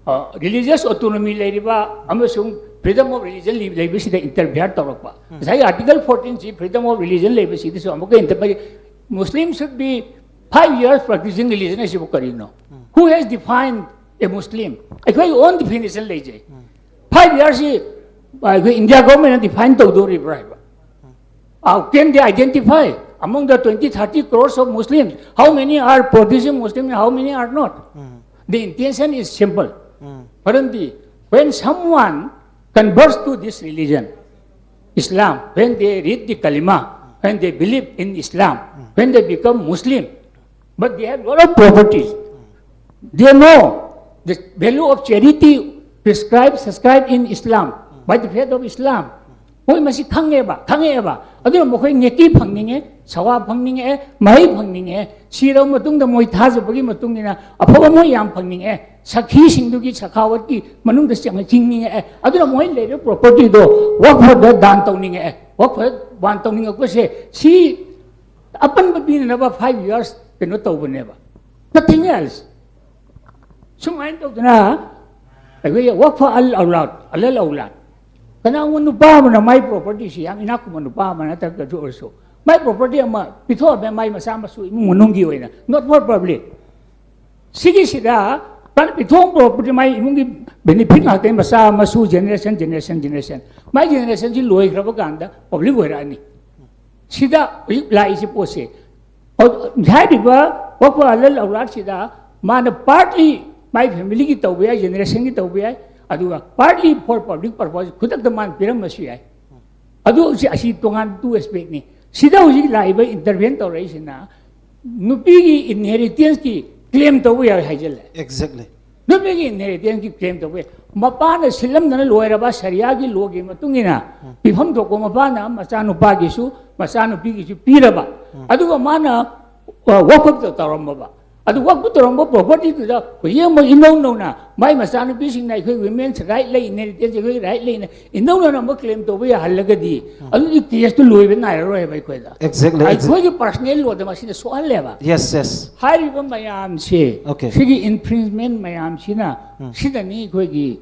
ꯑ, religious autonomy ꯂꯩꯔꯤꯕ ꯑꯃꯁꯨꯡ freedom of religion ꯂꯩ-, ꯂꯩꯕꯁꯤꯗ interfere ꯇꯧꯔꯛꯄ꯫ ꯉꯁꯥꯏꯒꯤ article fourteen ꯁꯤ freedom of religion ꯂꯩꯕꯁꯤꯗꯁꯨ ꯑꯃꯨꯛꯀ interfere, Muslim should be five years practicing religion ꯍꯥꯏꯁꯤꯕꯨ ꯀꯔꯤꯅꯣ? Who has defined a Muslim? ꯑꯩꯈꯣꯏꯒꯤ own definition ꯂꯩꯖꯩ꯫ Five years ꯁꯤ ꯑꯩꯈꯣꯏ India government ꯅ define ꯇꯧꯗꯧꯔꯤꯕ꯭ꯔꯥ ꯍꯥꯏꯕ? How can they identify among the twenty, thirty crores of Muslims, how many are practicing Muslim and how many are not? The intention is simple. ꯃꯔꯝꯗꯤ, when someone converts to this religion, Islam, when they read the Kalima, when they believe in Islam, when they become Muslim, but they have lot of properties. They know the value of charity prescribed, subscribed in Islam by the faith of Islam. ꯃꯣꯏ ꯃꯁꯤ ꯈꯪꯉꯦꯕ, ꯈꯪꯉꯛꯑꯦꯕ꯫ ꯑꯗꯨꯅ ꯃꯈꯣꯏ ꯅꯦꯀꯤ ꯐꯪꯅꯤꯡꯉꯦ, ꯁꯋꯥ ꯐꯪꯅꯤꯡꯉꯦ, ꯃꯍꯩ ꯐꯪꯅꯤꯡꯉꯦ꯫ ꯁꯤꯔꯕ ꯃꯇꯨꯡꯗ ꯃꯣꯏ ꯊꯥꯖꯕꯒꯤ ꯃꯇꯨꯡ ꯏꯟꯅ ꯑꯐꯕ ꯃꯣꯏ ꯌꯥꯝ ꯐꯪꯅꯤꯡꯉꯦ꯫ ꯁꯈꯤꯁꯤꯡꯗꯨꯒꯤ ꯁꯈꯥꯋꯠꯀꯤ ꯃꯅꯨꯡꯗ ꯆꯪ-, ꯆꯤꯡꯅꯤꯡꯉꯛꯑꯦ꯫ ꯑꯗꯨꯅ ꯃꯣꯏ ꯂꯩꯔꯤꯕ property ꯗꯣ ꯋꯛꯐꯗ ꯗꯥꯟ ꯇꯧꯅꯤꯡꯉꯛꯑꯦ꯫ ꯋꯛꯐꯗ ꯗꯥꯟ ꯇꯧꯅꯤꯡꯉꯛꯄꯁꯦ ꯁꯤ ꯑꯄꯟꯕ ꯄꯤꯅꯅꯕ five years ꯀꯩꯅꯣ ꯇꯧꯕꯅꯦꯕ꯫ Nothing else. ꯁꯨꯃꯥꯏꯅ ꯇꯧꯗꯅ ꯑꯩꯈꯣꯏꯒꯤ ꯋꯛꯐ ꯑꯜ ꯑꯧꯂꯥꯗ, ꯑꯂꯜ ꯑꯧꯂꯥꯗ, ꯀꯅꯥꯒꯨꯝꯕ ꯅꯨꯄꯥ ꯑꯃꯅ ꯃꯥꯏ property ꯁꯤ, ꯌꯥꯝ ꯏꯅꯥꯛ ꯈꯨꯟꯕ ꯅꯨꯄꯥ ꯑꯃ ꯅꯠꯇ꯭ꯔꯒꯁꯨ ꯑꯣꯏꯔꯁꯨ, ꯃꯥꯏ property ꯑꯃ ꯄꯤꯊꯣꯛꯑꯝꯃꯦ, ꯃꯥꯏ ꯃꯆꯥ ꯃꯁꯨ ꯏꯃꯨꯡ ꯃꯅꯨꯡꯒꯤ ꯑꯣꯏꯅ, not for public꯫ ꯁꯤꯒꯤꯁꯤꯗ ꯃꯥꯅ ꯄꯤꯊꯣꯛꯑꯝꯕ property ꯃꯥꯏ ꯏꯃꯨꯡꯒꯤ benefit ꯉꯥꯛꯇꯅꯤ, ꯃꯆꯥ ꯃꯁꯨ generation, generation, generation꯫ ꯃꯥꯏ generation ꯁꯤ ꯂꯣꯏꯈ꯭ꯔꯕ ꯀꯥꯟꯗ public ꯑꯣꯏꯔꯛꯑꯅꯤ꯫ ꯁꯤꯗ ꯍꯧꯖꯤꯛ ꯂꯥꯛꯏꯁꯤ ꯄꯣꯠꯁꯦ꯫ ꯍꯥꯏꯔꯤꯕ ꯋꯛꯐ ꯑꯂꯜ ꯑꯧꯂꯥꯗꯁꯤꯗ ꯃꯥꯅ partly ꯃꯥꯏ family ꯒꯤ ꯇꯧꯕ ꯌꯥꯏ, generation ꯒꯤ ꯇꯧꯕ ꯌꯥꯏ, ꯑꯗꯨꯒ partly for public purpose ꯈꯨꯗꯛꯇ ꯃꯥꯅ ꯄꯤꯔꯝꯕꯁꯨ ꯌꯥꯏ꯫ ꯑꯗꯨ ꯁꯤ, ꯑꯁꯤ ꯇꯣꯉꯥꯟ two aspect ꯅꯤ꯫ ꯁꯤꯗ ꯍꯧꯖꯤꯛ ꯂꯥꯛꯏꯕ intervene ꯇꯧꯔꯛꯏꯁꯤꯅ ꯅꯨꯄꯤꯒꯤ inheritance ꯀꯤ claim ꯇꯧꯕ ꯌꯥꯏ ꯍꯥꯏꯖꯜꯂꯦ꯫ Exactly. ꯅꯨꯄꯤꯒꯤ inheritance ꯀꯤ claim ꯇꯧꯕ ꯌꯥꯏ꯫ ꯃꯄꯥꯅ ꯁꯤꯜꯂꯝꯗꯅ ꯂꯣꯏꯔꯕ ꯁꯔꯤꯌꯥꯒꯤ law ꯒꯤ ꯃꯇꯨꯡ ꯏꯟꯅ ꯄꯤꯐꯝ ꯊꯣꯛꯄ ꯃꯄꯥꯅ ꯃꯆꯥꯅꯨꯄꯥꯒꯤꯁꯨ ꯃꯆꯥꯅꯨꯄꯤꯒꯤꯁꯨ ꯄꯤꯔꯕ, ꯑꯗꯨꯒ ꯃꯥꯅ ꯋꯛꯐ ꯇꯧꯔꯝꯃꯕ, ꯑꯗꯨ ꯋꯛꯐ ꯇꯧꯔꯝꯕ property ꯗꯨꯗ ꯍꯧꯖꯤꯛ ꯑꯃꯨꯛ ꯏꯅꯧ ꯅꯧꯅ ꯃꯥꯏ ꯃꯆꯥꯅꯨꯄꯤꯁꯤꯡꯅ ꯑꯩꯈꯣꯏ women's right ꯂꯩ, inheritance ꯑꯩꯈꯣꯏ right ꯂꯩꯅ ꯏꯅꯧ ꯅꯧꯅ ꯑꯃꯨꯛ claim ꯇꯧꯕ ꯌꯥꯍꯜꯂꯒꯗꯤ ꯑꯗꯨꯗꯤ case ꯇꯨ ꯂꯣꯏꯕ ꯅꯥꯏꯔꯔꯣꯏꯕ ꯑꯩꯈꯣꯏꯗ꯫ Exactly. ꯑꯩꯈꯣꯏꯒꯤ personal law ꯗ ꯃꯁꯤꯅ ꯁꯣꯛꯍꯜꯂꯦꯕ꯫ Yes, yes. ꯍꯥꯏꯔꯤꯕ ꯃꯌꯥꯝꯁꯦ, Okay. ꯁꯤꯒꯤ infringement ꯃꯌꯥꯝꯁꯤꯅ, ꯁꯤꯗꯅꯤ ꯑꯩꯈꯣꯏꯒꯤ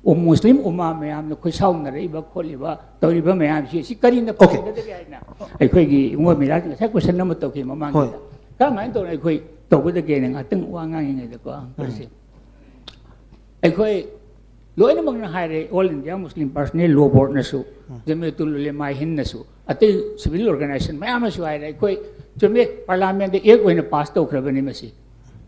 ꯎ-, ꯃꯨꯁꯂꯤꯝ ꯎꯃꯥ ꯃꯌꯥꯝꯅ ꯈꯣꯏꯁꯥꯎꯅꯔꯛꯏꯕ ꯈꯣꯠꯂꯤꯕ ꯇꯧꯔꯤꯕ ꯃꯌꯥꯝꯁꯤ, ꯁꯤ ꯀꯔꯤꯅ Okay. ꯐꯒꯗꯒꯦ ꯍꯥꯏꯅ ꯑꯩꯈꯣꯏꯒꯤ ꯏꯕꯨꯡꯉꯣ ꯃꯤꯔꯥꯖ ꯉꯁꯥꯏ question ꯑꯃ ꯇꯧꯈꯤ ꯃꯃꯥꯡꯒꯤꯗ꯫ ꯍꯣꯏ꯫ ꯀꯔꯝꯍꯥꯏꯅ ꯇꯧꯔꯒ ꯑꯩꯈꯣꯏ ꯇꯧꯒꯗꯒꯦꯅ ꯉꯥꯛꯇꯪ ꯋꯥ ꯉꯥꯡꯉꯤꯉꯩꯗꯀꯣ, ꯑꯩꯈꯣꯏꯁꯦ, ꯑꯩꯈꯣꯏ ꯂꯣꯏꯅꯃꯛꯅ ꯍꯥꯏꯔꯦ, All India Muslim Personnel Law Board ꯅꯁꯨ, ꯖꯃꯤꯌꯇꯨꯜ ꯎꯂꯦꯃꯥ ꯍꯤꯟꯗꯅꯁꯨ, ꯑꯇꯩ civil organization ꯃꯌꯥꯝꯅꯁꯨ ꯍꯥꯏꯔꯦ, ꯑꯩꯈꯣꯏ ꯆꯨꯝꯃꯦ, parliament ꯗ act ꯑꯣꯏꯅ pass ꯇꯧꯈ꯭ꯔꯕꯅꯤ ꯃꯁꯤ꯫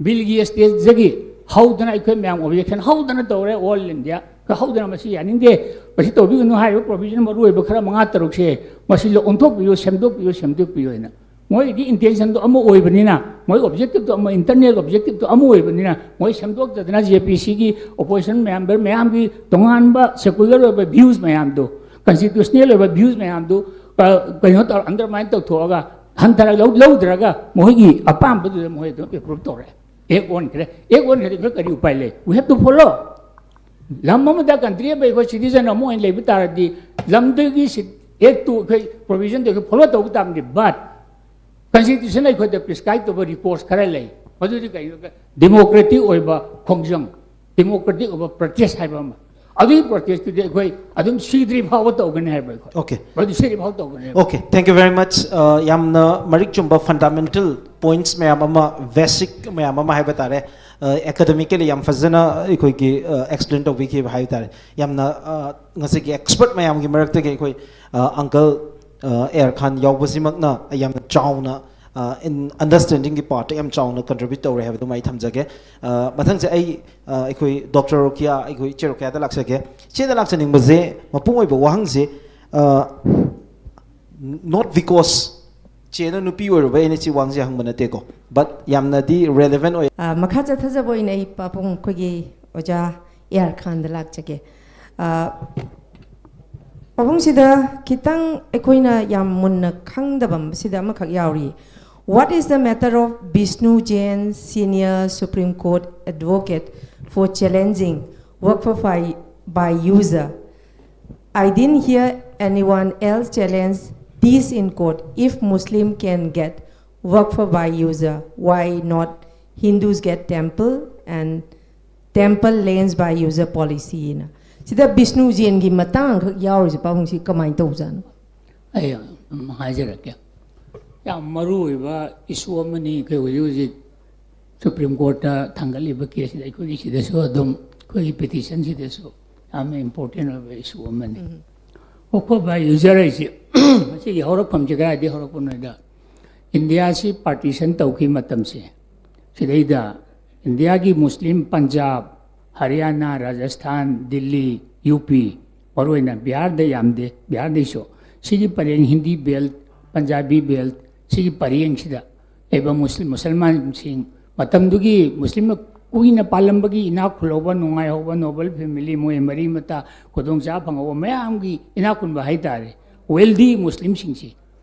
Bill ꯒꯤ stage ꯗꯒꯤ ꯍꯧꯗꯅ ꯑꯩꯈꯣꯏ ꯃꯌꯥꯝ objection ꯍꯧꯗꯅ ꯇꯧꯔꯦ, All India ꯍꯧꯗꯅ ꯃꯁꯤ ꯌꯥꯅꯤꯡꯗꯦ, ꯃꯁꯤ ꯇꯧꯕꯤꯒꯅꯨ ꯍꯥꯏꯔꯤꯕ provision ꯃꯔꯨ ꯑꯣꯏꯕ ꯈꯔ ꯃꯉꯥ ꯇꯔꯨꯛꯁꯦ ꯃꯁꯤ ꯑꯣꯟꯊꯣꯛꯄꯤꯌꯨ, ꯁꯦꯝꯗꯣꯛꯄꯤꯌꯨ, ꯁꯦꯝꯗꯣꯛꯄꯤꯌꯨ ꯍꯥꯏꯅ꯫ ꯃꯣꯏꯒꯤ intention ꯗꯣ ꯑꯃ ꯑꯣꯏꯕꯅꯤꯅ, ꯃꯣꯏ objective ꯗꯣ ꯑꯃ, internal objective ꯗꯣ ꯑꯃ ꯑꯣꯏꯕꯅꯤꯅ, ꯃꯣꯏ ꯁꯦꯝꯗꯣꯛꯇꯗꯅ J P C ꯒꯤ opposition member ꯃꯌꯥꯝꯒꯤ ꯇꯣꯉꯥꯟꯕ secular ꯑꯣꯏꯕ views ꯃꯌꯥꯝꯗꯣ ꯀꯟꯁꯇꯤꯇ꯭ꯌꯨꯁꯅꯦꯜ ꯑꯣꯏꯕ ꯚ꯭ꯌꯨꯁ ꯃꯌꯥꯝꯗꯨ ꯀ- ꯀꯩꯅꯣ ꯇꯧꯔ ꯑꯟꯗꯔꯃꯥꯏꯟ ꯇꯧꯊꯣꯛꯑꯒ ꯍꯟꯊꯔ ꯂꯧ- ꯂꯧꯗ꯭ꯔꯒ ꯃꯈꯣꯏꯒꯤ ꯑꯄꯥꯝꯕꯗꯨꯗ ꯃꯈꯣꯏ ꯑꯗꯨꯝ ꯑꯦꯄ꯭ꯔꯨꯞ ꯇꯧꯔꯦ꯫ ꯑꯦꯛ ꯑꯣꯟꯈ꯭ꯔꯦ꯫ ꯑꯦꯛ ꯑꯣꯟꯈ꯭ꯔꯗꯤ ꯑꯩꯈꯣꯏ ꯀꯔꯤ ꯎꯄꯥꯏ ꯂꯩ? We have to follow. ꯂꯝ ꯑꯃꯗ ꯀꯟꯇ꯭ꯔꯤ ꯑꯃ ꯑꯩꯈꯣꯏ ꯁꯤꯇꯤꯖꯟ ꯑꯃ ꯑꯣꯏꯅ ꯂꯩꯕ ꯇꯥꯔꯗꯤ ꯂꯝꯗꯨꯒꯤ ꯑꯦꯛꯇꯨ ꯑꯩꯈꯣꯏ ꯄ꯭ꯔꯣꯚꯤꯖꯟꯗꯨ ꯑꯩꯈꯣꯏ ꯐꯣꯂꯣ ꯇꯧꯕ ꯇꯥꯕꯅꯤ꯫ ꯕꯠ ꯀꯟꯁꯇꯤꯇ꯭ꯌꯨꯁꯟ ꯑꯩꯈꯣꯏꯗ ꯄ꯭ꯔꯤꯁꯀ꯭ꯔꯥꯏꯕ ꯇꯧꯕ ꯔꯤꯀꯣꯔꯁ ꯈꯔ ꯂꯩ꯫ ꯃꯗꯨꯗꯤ ꯀꯩꯅꯣ? ꯗꯦꯃꯣꯀ꯭ꯔꯦꯇꯤꯛ ꯑꯣꯏꯕ ꯈꯣꯡꯖꯪ, ꯗꯦꯃꯣꯀ꯭ꯔꯦꯇꯤꯛ ꯑꯣꯏꯕ ꯄ꯭ꯔꯣꯇꯦꯁ ꯍꯥꯏꯕ ꯑꯃ꯫ ꯑꯗꯨꯒꯤ ꯄ꯭ꯔꯣꯇꯦꯁꯇꯨꯗꯤ ꯑꯩꯈꯣꯏ ꯑꯗꯨꯝ ꯁꯤꯗ꯭ꯔꯤ ꯐꯥꯎꯕ ꯇꯧꯒꯅꯤ ꯍꯥꯏꯕ ꯑꯩꯈꯣꯏ꯫ Okay. ꯃꯗꯨ ꯁꯤꯗ꯭ꯔꯤ ꯐꯥꯎꯕ ꯇꯧꯒꯅꯤ ꯍꯥꯏꯕ꯫ Okay, thank you very much. Uh, ꯌꯥꯝꯅ ꯃꯔꯤꯛ ꯆꯨꯝꯕ ꯐꯟꯗꯥꯃꯦꯟꯇꯦꯜ ꯄꯣꯏꯟꯠꯁ ꯃꯌꯥꯝ ꯑꯃ, ꯕꯦꯁꯤꯛ ꯃꯌꯥꯝ ꯑꯃ ꯍꯥꯏꯕ ꯇꯥꯔꯦ, ꯑꯦꯀꯥꯗꯃꯤꯀꯦꯂꯤ ꯌꯥꯝ ꯐꯖꯅ ꯑꯩꯈꯣꯏꯒꯤ ꯑꯦꯛꯁꯄ꯭ꯂꯦꯟ ꯇꯧꯕꯤꯈꯤꯕ ꯍꯥꯏꯕ ꯇꯥꯔꯦ꯫ ꯌꯥꯝꯅ ꯑ, ꯉꯁꯤꯒꯤ ꯑꯦꯛꯁꯄꯔꯠ ꯃꯌꯥꯝꯒꯤ ꯃꯔꯛꯇꯒꯤ ꯑꯩꯈꯣꯏ ꯑꯪꯀꯜ ꯑꯦꯔ ꯈꯥꯟ ꯌꯥꯎꯕꯁꯤꯃꯛꯅ ꯌꯥꯝꯅ ꯆꯥꯎꯅ ꯑꯟꯗꯔꯁ꯭ꯇꯦꯟꯗꯤꯡꯒꯤ ꯄꯥꯔꯠꯇ ꯌꯥꯝ ꯆꯥꯎꯅ ꯀꯟꯇ꯭ꯔꯤꯕ꯭ꯌꯨꯠ ꯇꯧꯔꯦ ꯍꯥꯏꯕꯗꯨꯃ ꯑꯩ ꯊꯝꯖꯒꯦ꯫ ꯑ, ꯃꯊꯪꯁꯦ ꯑꯩ ꯑ, ꯑꯩꯈꯣꯏ ꯗꯣꯛꯇꯔ ꯔꯣꯀꯤꯌꯥ, ꯑꯩꯈꯣꯏ ꯏꯆꯦ ꯔꯣꯀꯤꯌꯥꯗ ꯂꯥꯛꯆꯒꯦ꯫ ꯏꯆꯦꯗ ꯂꯥꯛꯆꯅꯤꯡꯕꯁꯦ, ꯃꯄꯨꯡ ꯑꯣꯏꯕ ꯋꯥꯍꯪꯁꯦ, ꯅꯣꯠ ꯕꯤꯀꯣꯁ ꯆꯦꯅ ꯅꯨꯄꯤ ꯑꯣꯏꯔꯨꯕꯩ ꯑꯩꯅ ꯁꯤ ꯋꯥꯍꯪꯁꯦ ꯍꯪꯕ ꯅꯠꯇꯦꯀꯣ, ꯕꯠ ꯌꯥꯝꯅꯗꯤ ꯔꯦꯂꯦꯚꯦꯟ ꯑꯣꯏ꯫ ꯑ, ꯃꯈꯥ ꯆꯠꯊꯖꯕ ꯑꯣꯏꯅ ꯑꯩ ꯄꯥꯕꯨꯡ ꯑꯩꯈꯣꯏꯒꯤ ꯑꯣꯖꯥ ꯑꯦ ꯑꯥꯔ ꯈꯥꯟꯗ ꯂꯥꯛꯆꯒꯦ꯫ ꯑ, ꯄꯥꯕꯨꯡꯁꯤꯗ ꯈꯤꯇꯪ ꯑꯩꯈꯣꯏꯅ ꯌꯥꯝ ꯃꯨꯟꯅ ꯈꯪꯗꯕ ꯁꯤꯗ ꯑꯃꯈꯛ ꯌꯥꯎꯔꯤ꯫ What is the matter of Bishnu Jain, senior Supreme Court advocate, for challenging Waqf by, by user? I didn't hear anyone else challenge this in court. If Muslim can get Waqf by user, why not Hindus get temple and temple lands by user policy? ꯅ ꯁꯤꯗ ꯕꯤꯁꯅꯨ ꯖꯦꯟꯒꯤ ꯃꯇꯥꯡ ꯈꯛ ꯌꯥꯎꯔꯤꯁꯦ, ꯄꯥꯕꯨꯡꯁꯤ ꯀꯃꯥꯏꯅ ꯇꯧꯖꯥꯠꯅꯣ? ꯑꯩ ꯑꯗꯨꯝ ꯍꯥꯏꯖꯔꯛꯀꯦ꯫ ꯌꯥꯝ ꯃꯔꯨ ꯑꯣꯏꯕ ꯏꯁꯨ ꯑꯃꯅꯤ꯫ ꯑꯩꯈꯣꯏ ꯍꯧꯖꯤꯛ ꯍꯧꯖꯤꯛ ꯁꯨꯄ꯭ꯔꯤꯝ ꯀꯣꯔꯠꯇ ꯊꯥꯡꯒꯠꯂꯤꯕ ꯀꯦꯁꯁꯤꯗ ꯑꯩꯈꯣꯏꯒꯤ ꯁꯤꯗꯁꯨ ꯑꯗꯨꯝ, ꯑꯩꯈꯣꯏꯒꯤ ꯄꯤꯇꯤꯁꯟꯁꯤꯗꯁꯨ ꯌꯥꯝꯅ ꯏꯝꯄꯣꯔꯇꯦꯟ ꯑꯣꯏꯕ ꯏꯁꯨ ꯑꯃꯅꯤ꯫ ꯋꯥꯛꯐ ꯕꯥꯏ ꯌꯨꯖꯔ ꯍꯥꯏꯁꯤ ꯃꯁꯤꯒꯤ ꯍꯧꯔꯛꯐꯝꯁꯤ ꯀꯗꯥꯏꯗꯒꯤ ꯍꯧꯔꯛꯄꯅꯣꯗ, ꯏꯟꯗꯤꯌꯥꯁꯤ ꯄꯥꯔꯇꯤꯁꯟ ꯇꯧꯈꯤꯕ ꯃꯇꯝꯁꯦ, ꯁꯤꯗꯩꯗ ꯏꯟꯗꯤꯌꯥꯒꯤ ꯃꯨꯁꯂꯤꯝ ꯄꯟꯖꯥꯕ, ꯍꯔꯤꯌꯥꯅꯥ, ꯔꯥꯖꯁꯊꯥꯟ, ꯗꯤꯜꯂꯤ, ꯌꯨ ꯄꯤ, ꯃꯔꯨꯑꯣꯏꯅ ꯕꯤꯍꯥꯔꯗ ꯌꯥꯝꯗꯦ, ꯕꯤꯍꯥꯔꯗꯩꯁꯨ, ꯁꯤꯒꯤ ꯄꯔꯦꯡ, ꯍꯤꯟꯗꯤ ꯕꯦꯜꯠ, ꯄꯟꯖꯥꯕꯤ ꯕꯦꯜꯠ, ꯁꯤꯒꯤ ꯄꯔꯦꯡꯁꯤꯗ ꯂꯩꯕ ꯃꯨꯁꯂꯤꯝ, ꯃꯨꯁꯜꯃꯥꯟꯁꯤꯡ, ꯃꯇꯝꯗꯨꯒꯤ ꯃꯨꯁꯂꯤꯝ ꯀꯨꯏꯅ ꯄꯥꯜꯂꯝꯕꯒꯤ ꯏꯅꯥꯛ ꯈꯨꯜꯍꯧꯕ, ꯅꯨꯡꯉꯥꯏꯍꯧꯕ, ꯅꯣꯕꯜ ꯐꯦꯃꯤꯂꯤ, ꯃꯣꯏ ꯃꯔꯤ ꯃꯇꯥ ꯈꯨꯗꯣꯡꯆꯥꯕ ꯐꯪꯍꯧꯕ ꯃꯌꯥꯝꯒꯤ ꯏꯅꯥꯛ ꯈꯨꯟꯕ ꯍꯥꯏꯇꯥꯔꯦ, ꯋꯦꯜꯗꯤ ꯃꯨꯁꯂꯤꯝꯁꯤꯡꯁꯤ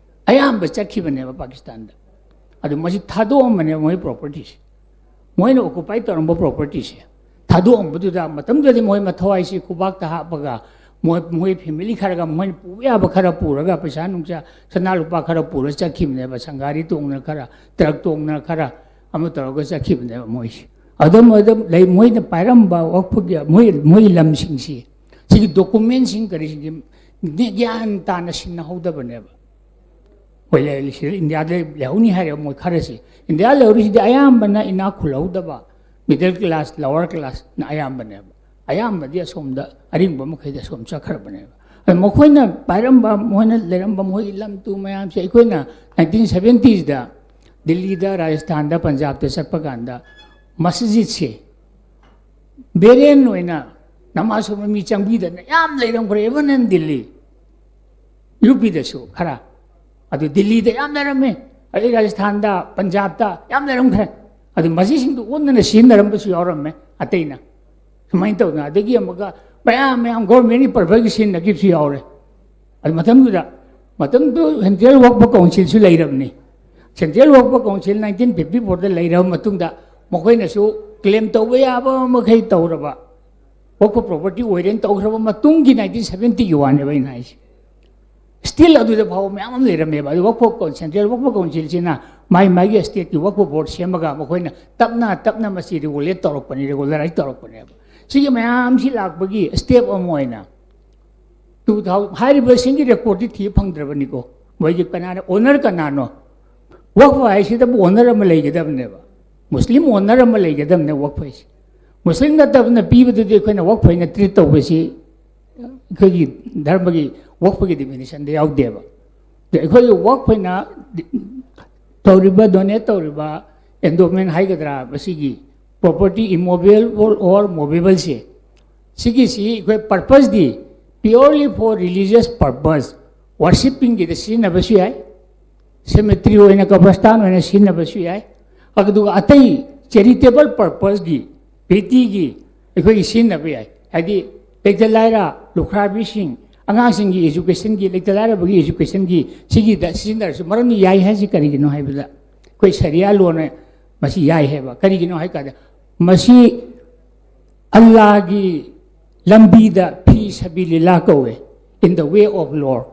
ꯑꯌꯥꯝꯕ ꯆꯠꯈꯤꯕꯅꯦꯕ ꯄꯥꯀꯤꯁꯇꯥꯟꯗ꯫ ꯑꯗꯨ ꯃꯁꯤ ꯊꯥꯗꯣꯛꯑꯝꯕꯅꯦꯕ ꯃꯣꯏ ꯄ꯭ꯔꯣꯄꯔꯇꯤꯁꯦ, ꯃꯣꯏꯅ ꯑꯣꯀꯨꯄꯥꯏ ꯇꯧꯔꯝꯕ ꯄ꯭ꯔꯣꯄꯔꯇꯤꯁꯦ ꯊꯥꯗꯣꯛꯑꯝꯕꯗꯨꯗ, ꯃꯇꯝꯗꯨꯗꯗꯤ ꯃꯣꯏ ꯃꯊꯋꯥꯏꯁꯤ ꯈꯨꯕꯥꯛꯇ ꯍꯥꯞꯄꯒ ꯃꯣꯏ, ꯃꯣꯏ ꯐꯦꯃꯤꯂꯤ ꯈꯔꯒ ꯃꯣꯏꯅ ꯄꯨꯕ ꯌꯥꯕ ꯈꯔ ꯄꯨꯔꯒ, ꯄꯩꯁꯥ ꯅꯨꯡꯁꯥ, ꯁꯅꯥ ꯂꯨꯄꯥ ꯈꯔ ꯄꯨꯔ ꯆꯠꯈꯤꯕꯅꯦꯕ꯫ ꯁꯪꯒꯥꯔꯤ ꯇꯣꯡꯅ ꯈꯔ, ꯇ꯭ꯔꯛ ꯇꯣꯡꯅ ꯈꯔ, ꯑꯃ ꯇꯧꯔꯒ ꯆꯠꯈꯤꯕꯅꯦꯕ ꯃꯣꯏꯁꯦ꯫ ꯑꯗꯨꯝ, ꯑꯗꯨꯝ ꯂꯩ, ꯃꯣꯏꯅ ꯄꯥꯏꯔꯝꯕ ꯋꯥꯛꯐꯒꯤ, ꯃꯣꯏ, ꯃꯣꯏ ꯂꯝꯁꯤꯡꯁꯤ, ꯁꯤꯒꯤ ꯗꯣꯀꯨꯃꯦꯟꯁꯤꯡ ꯀꯔꯤꯁꯤꯡꯁꯤ ꯒ꯭ꯌꯥꯟ ꯇꯥꯅ ꯁꯤꯟꯅꯍꯧꯗꯕꯅꯦꯕ꯫ ꯍꯣꯏ, ꯂꯩ-, ꯁꯤꯗ ꯏꯟꯗꯤꯌꯥꯗ ꯂꯩꯍꯧꯅꯤ ꯍꯥꯏꯔꯦ ꯃꯣꯏ ꯈꯔꯁꯤ꯫ ꯏꯟꯗꯤꯌꯥ ꯂꯩꯍꯧꯔꯤꯁꯤꯗꯤ ꯑꯌꯥꯝꯕꯅ ꯏꯅꯥꯛ ꯈꯨꯜꯍꯧꯗꯕ, ꯃꯤꯗꯜ ꯀ꯭ꯂꯥꯁ, ꯂꯋꯔ ꯀ꯭ꯂꯥꯁꯅ ꯑꯌꯥꯝꯕꯅꯦꯕ꯫ ꯑꯌꯥꯝꯕꯗꯤ ꯑꯁꯣꯝꯗ, ꯑꯔꯤꯡꯕ ꯃꯈꯩꯗ ꯑꯁꯣꯝ ꯆꯠꯈ꯭ꯔꯕꯅꯦꯕ꯫ ꯑꯗ ꯃꯈꯣꯏꯅ ꯄꯥꯏꯔꯝꯕ, ꯃꯈꯣꯏꯅ ꯂꯩꯔꯝꯕ ꯃꯈꯣꯏꯒꯤ ꯂꯝ ꯇꯨ ꯃꯌꯥꯝꯁꯦ ꯑꯩꯈꯣꯏꯅ ꯅꯥꯏꯟꯇꯤꯟ ꯁꯚꯦꯟꯇꯤꯁꯗ ꯗꯤꯜꯂꯤꯗ, ꯔꯥꯖꯁꯊꯥꯟꯗ, ꯄꯟꯖꯥꯕꯇ ꯆꯠꯄ ꯀꯥꯟꯗ ꯃꯁꯖꯤꯠꯁꯦ ꯕꯦꯔꯦꯟ ꯑꯣꯏꯅ ꯅꯃꯥꯖ ꯁꯣꯟꯕ ꯃꯤ ꯆꯪꯕꯤꯗꯅ ꯌꯥꯝ ꯂꯩꯔꯝꯈ꯭ꯔꯦ, even in ꯗꯤꯜꯂꯤ, ꯌꯨ ꯄꯤꯗꯁꯨ ꯈꯔ꯫ ꯑꯗꯨ ꯗꯤꯜꯂꯤꯗ ꯌꯥꯝ ꯂꯩꯔꯝꯃꯦ, ꯑꯗꯩ ꯔꯥꯖꯁꯊꯥꯟꯗ, ꯄꯟꯖꯥꯕꯇ ꯌꯥꯝ ꯂꯩꯔꯝꯈ꯭ꯔꯦ꯫ ꯑꯗꯨ ꯃꯁꯤꯁꯤꯡꯗꯨ ꯑꯣꯟꯗꯅ ꯁꯤꯖꯤꯟꯅꯔꯝꯕꯁꯨ ꯌꯥꯎꯔꯝꯃꯦ ꯑꯇꯩꯅ꯫ ꯁꯨꯃꯥꯏꯅ ꯇꯧꯗꯅ, ꯑꯗꯒꯤ ꯑꯃꯨꯛꯀ ꯃꯌꯥꯝ ꯃꯌꯥꯝ ꯒꯣꯔꯃꯦꯟꯒꯤ ꯄꯔꯄꯁꯀꯤ ꯁꯤꯖꯤꯟꯅꯈꯤꯕꯁꯨ ꯌꯥꯎꯔꯦ꯫ ꯑꯗꯨ ꯃꯇꯝꯗꯨꯗ, ꯃꯇꯝꯗꯨ ꯁꯦꯟꯇ꯭ꯔꯦꯜ ꯋꯛꯐ ꯀꯥꯎꯟꯁꯤꯜꯁꯨ ꯂꯩꯔꯕꯅꯤ꯫ Central Waqf council nineteen fifty ꯐꯣꯔꯗ ꯂꯩꯔꯕ ꯃꯇꯨꯡꯗ ꯃꯈꯣꯏꯅꯁꯨ ꯀ꯭ꯂꯦꯝ ꯇꯧꯕ ꯌꯥꯕ ꯃꯈꯩ ꯇꯧꯔꯕ, ꯋꯛꯐ ꯄ꯭ꯔꯣꯄꯔꯇꯤ ꯑꯣꯏꯔꯦꯅ ꯇꯧꯈ꯭ꯔꯕ ꯃꯇꯨꯡꯒꯤ ꯅꯥꯏꯟꯇꯤꯟ ꯁꯚꯦꯟꯇꯤꯒꯤ ꯋꯥꯅꯦꯕ ꯑꯩꯅ ꯍꯥꯏꯁꯦ꯫ ꯁ꯭ꯇꯤꯜ ꯑꯗꯨꯗ ꯐꯥꯎꯕ ꯃꯌꯥꯝ ꯑꯃ ꯂꯩꯔꯝꯃꯦꯕ꯫ ꯑꯗꯨ ꯋꯛꯐ ꯀꯥꯎꯟ-, ꯁꯦꯟꯇ꯭ꯔꯦꯜ ꯋꯛꯐ ꯀꯥꯎꯟꯁꯤꯜꯁꯤꯅ ꯃꯥꯏ ꯃꯥꯏꯒꯤ ꯁ꯭ꯇꯦꯠꯀꯤ ꯋꯛꯐ ꯕꯣꯔꯗ ꯁꯦꯝꯃꯒ ꯃꯈꯣꯏꯅ ꯇꯞꯅ ꯇꯞꯅ ꯃꯁꯤ ꯔꯤꯒꯨꯂꯦꯠ ꯇꯧꯔꯛꯄꯅꯤ, ꯔꯤꯒꯨꯂꯔꯥꯏꯖ ꯇꯧꯔꯛꯄꯅꯦꯕ꯫ ꯁꯤꯒꯤ ꯃꯌꯥꯝꯁꯤ ꯂꯥꯛꯄꯒꯤ ꯁ꯭ꯇꯦꯞ ꯑꯃ ꯑꯣꯏꯅ ꯇꯨ ꯊꯥꯎꯖꯟ, ꯍꯥꯏꯔꯤꯕꯁꯤꯡꯒꯤ ꯔꯦꯀꯣꯔꯗꯇꯤ ꯊꯤꯕ ꯐꯪꯗ꯭ꯔꯕꯅꯤꯀꯣ꯫ ꯃꯣꯏꯒꯤ ꯀꯅꯥꯅ, ꯑꯣꯅꯔ ꯀꯅꯥꯅꯣ? ꯋꯛꯐ ꯍꯥꯏꯁꯤꯗꯕꯨ ꯑꯣꯅꯔ ꯑꯃ ꯂꯩꯒꯗꯕꯅꯦꯕ, ꯃꯨꯁꯂꯤꯝ ꯑꯣꯅꯔ ꯑꯃ ꯂꯩꯒꯗꯕꯅꯦ ꯋꯛꯐ ꯍꯥꯏꯁꯦ꯫ ꯃꯨꯁꯂꯤꯝ ꯅꯠꯇꯕꯅ ꯄꯤꯕꯗꯨꯗꯤ ꯑꯩꯈꯣꯏꯅ ꯋꯛꯐ ꯍꯥꯏꯅ ꯇ꯭ꯔꯤꯠ ꯇꯧꯕꯁꯤ ꯑꯩꯈꯣꯏꯒꯤ ꯙꯔꯃꯒꯤ, ꯋꯛꯐꯒꯤ ꯗꯤꯐꯤꯅꯤꯁꯟꯗ ꯌꯥꯎꯗꯦꯕ꯫ ꯑꯗ ꯑꯩꯈꯣꯏꯒꯤ ꯋꯛꯐ ꯍꯥꯏꯅ ꯇꯧꯔꯤꯕ, ꯗꯣꯅꯦꯠ ꯇꯧꯔꯤꯕ ꯑꯦꯟꯗꯣꯃꯦꯟ ꯍꯥꯏꯒꯗ꯭ꯔꯥ, ꯃꯁꯤꯒꯤ ꯄ꯭ꯔꯣꯄꯔꯇꯤ, ꯏꯃꯣꯕꯦꯜ ꯑꯣꯔ ꯃꯣꯕꯦꯕꯜꯁꯦ, ꯁꯤꯒꯤꯁꯤ ꯑꯩꯈꯣꯏ ꯄꯔꯄꯁꯇꯤ purely for religious purpose, ꯋꯥꯔꯁꯤꯞꯄꯤꯡꯒꯤꯗ ꯁꯤꯖꯤꯟꯅꯕꯁꯨ ꯌꯥꯏ, ꯁꯦꯃꯦꯇ꯭ꯔꯤ ꯑꯣꯏꯅ, ꯀꯕꯔꯁꯇꯥꯟ ꯑꯣꯏꯅ ꯁꯤꯖꯤꯟꯅꯕꯁꯨ ꯌꯥꯏ꯫ ꯑꯗꯨꯒ ꯑꯇꯩ ꯆꯦꯔꯤꯇꯦꯕꯜ ꯄꯔꯄꯁꯀꯤ, ꯄꯦꯇꯤꯒꯤ ꯑꯩꯈꯣꯏꯒꯤ ꯁꯤꯖꯤꯟꯅꯕ ꯌꯥꯏ꯫ ꯍꯥꯏꯗꯤ ꯂꯩꯇ ꯂꯥꯏꯔ ꯂꯨꯈ꯭ꯔꯥꯕꯤꯁꯤꯡ, ꯑꯉꯥꯡꯁꯤꯡꯒꯤ ꯑꯦꯖꯨꯀꯦꯁꯟꯒꯤ, ꯂꯩꯇ ꯂꯥꯏꯔꯕꯒꯤ ꯑꯦꯖꯨꯀꯦꯁꯟꯒꯤ, ꯁꯤꯒꯤꯗ ꯁꯤꯖꯤꯟꯅꯔꯁꯨ꯫ ꯃꯔꯝꯗꯤ ꯌꯥꯏ ꯍꯥꯏꯁꯤ ꯀꯔꯤꯒꯤꯅꯣ ꯍꯥꯏꯕꯗ, ꯑꯩꯈꯣꯏ ꯁꯔꯤꯌꯥ ꯂꯣꯅ ꯃꯁꯤ ꯌꯥꯏ ꯍꯥꯏꯕ꯫ ꯀꯔꯤꯒꯤꯅꯣ ꯍꯥꯏ ꯀꯥꯟꯗ, ꯃꯁꯤ ꯑꯜꯂꯥꯒꯤ ꯂꯝꯕꯤꯗ ꯐꯤ ꯁꯕꯤꯂꯤꯂꯥ ꯀꯧꯋꯦ, in the way of Lord꯫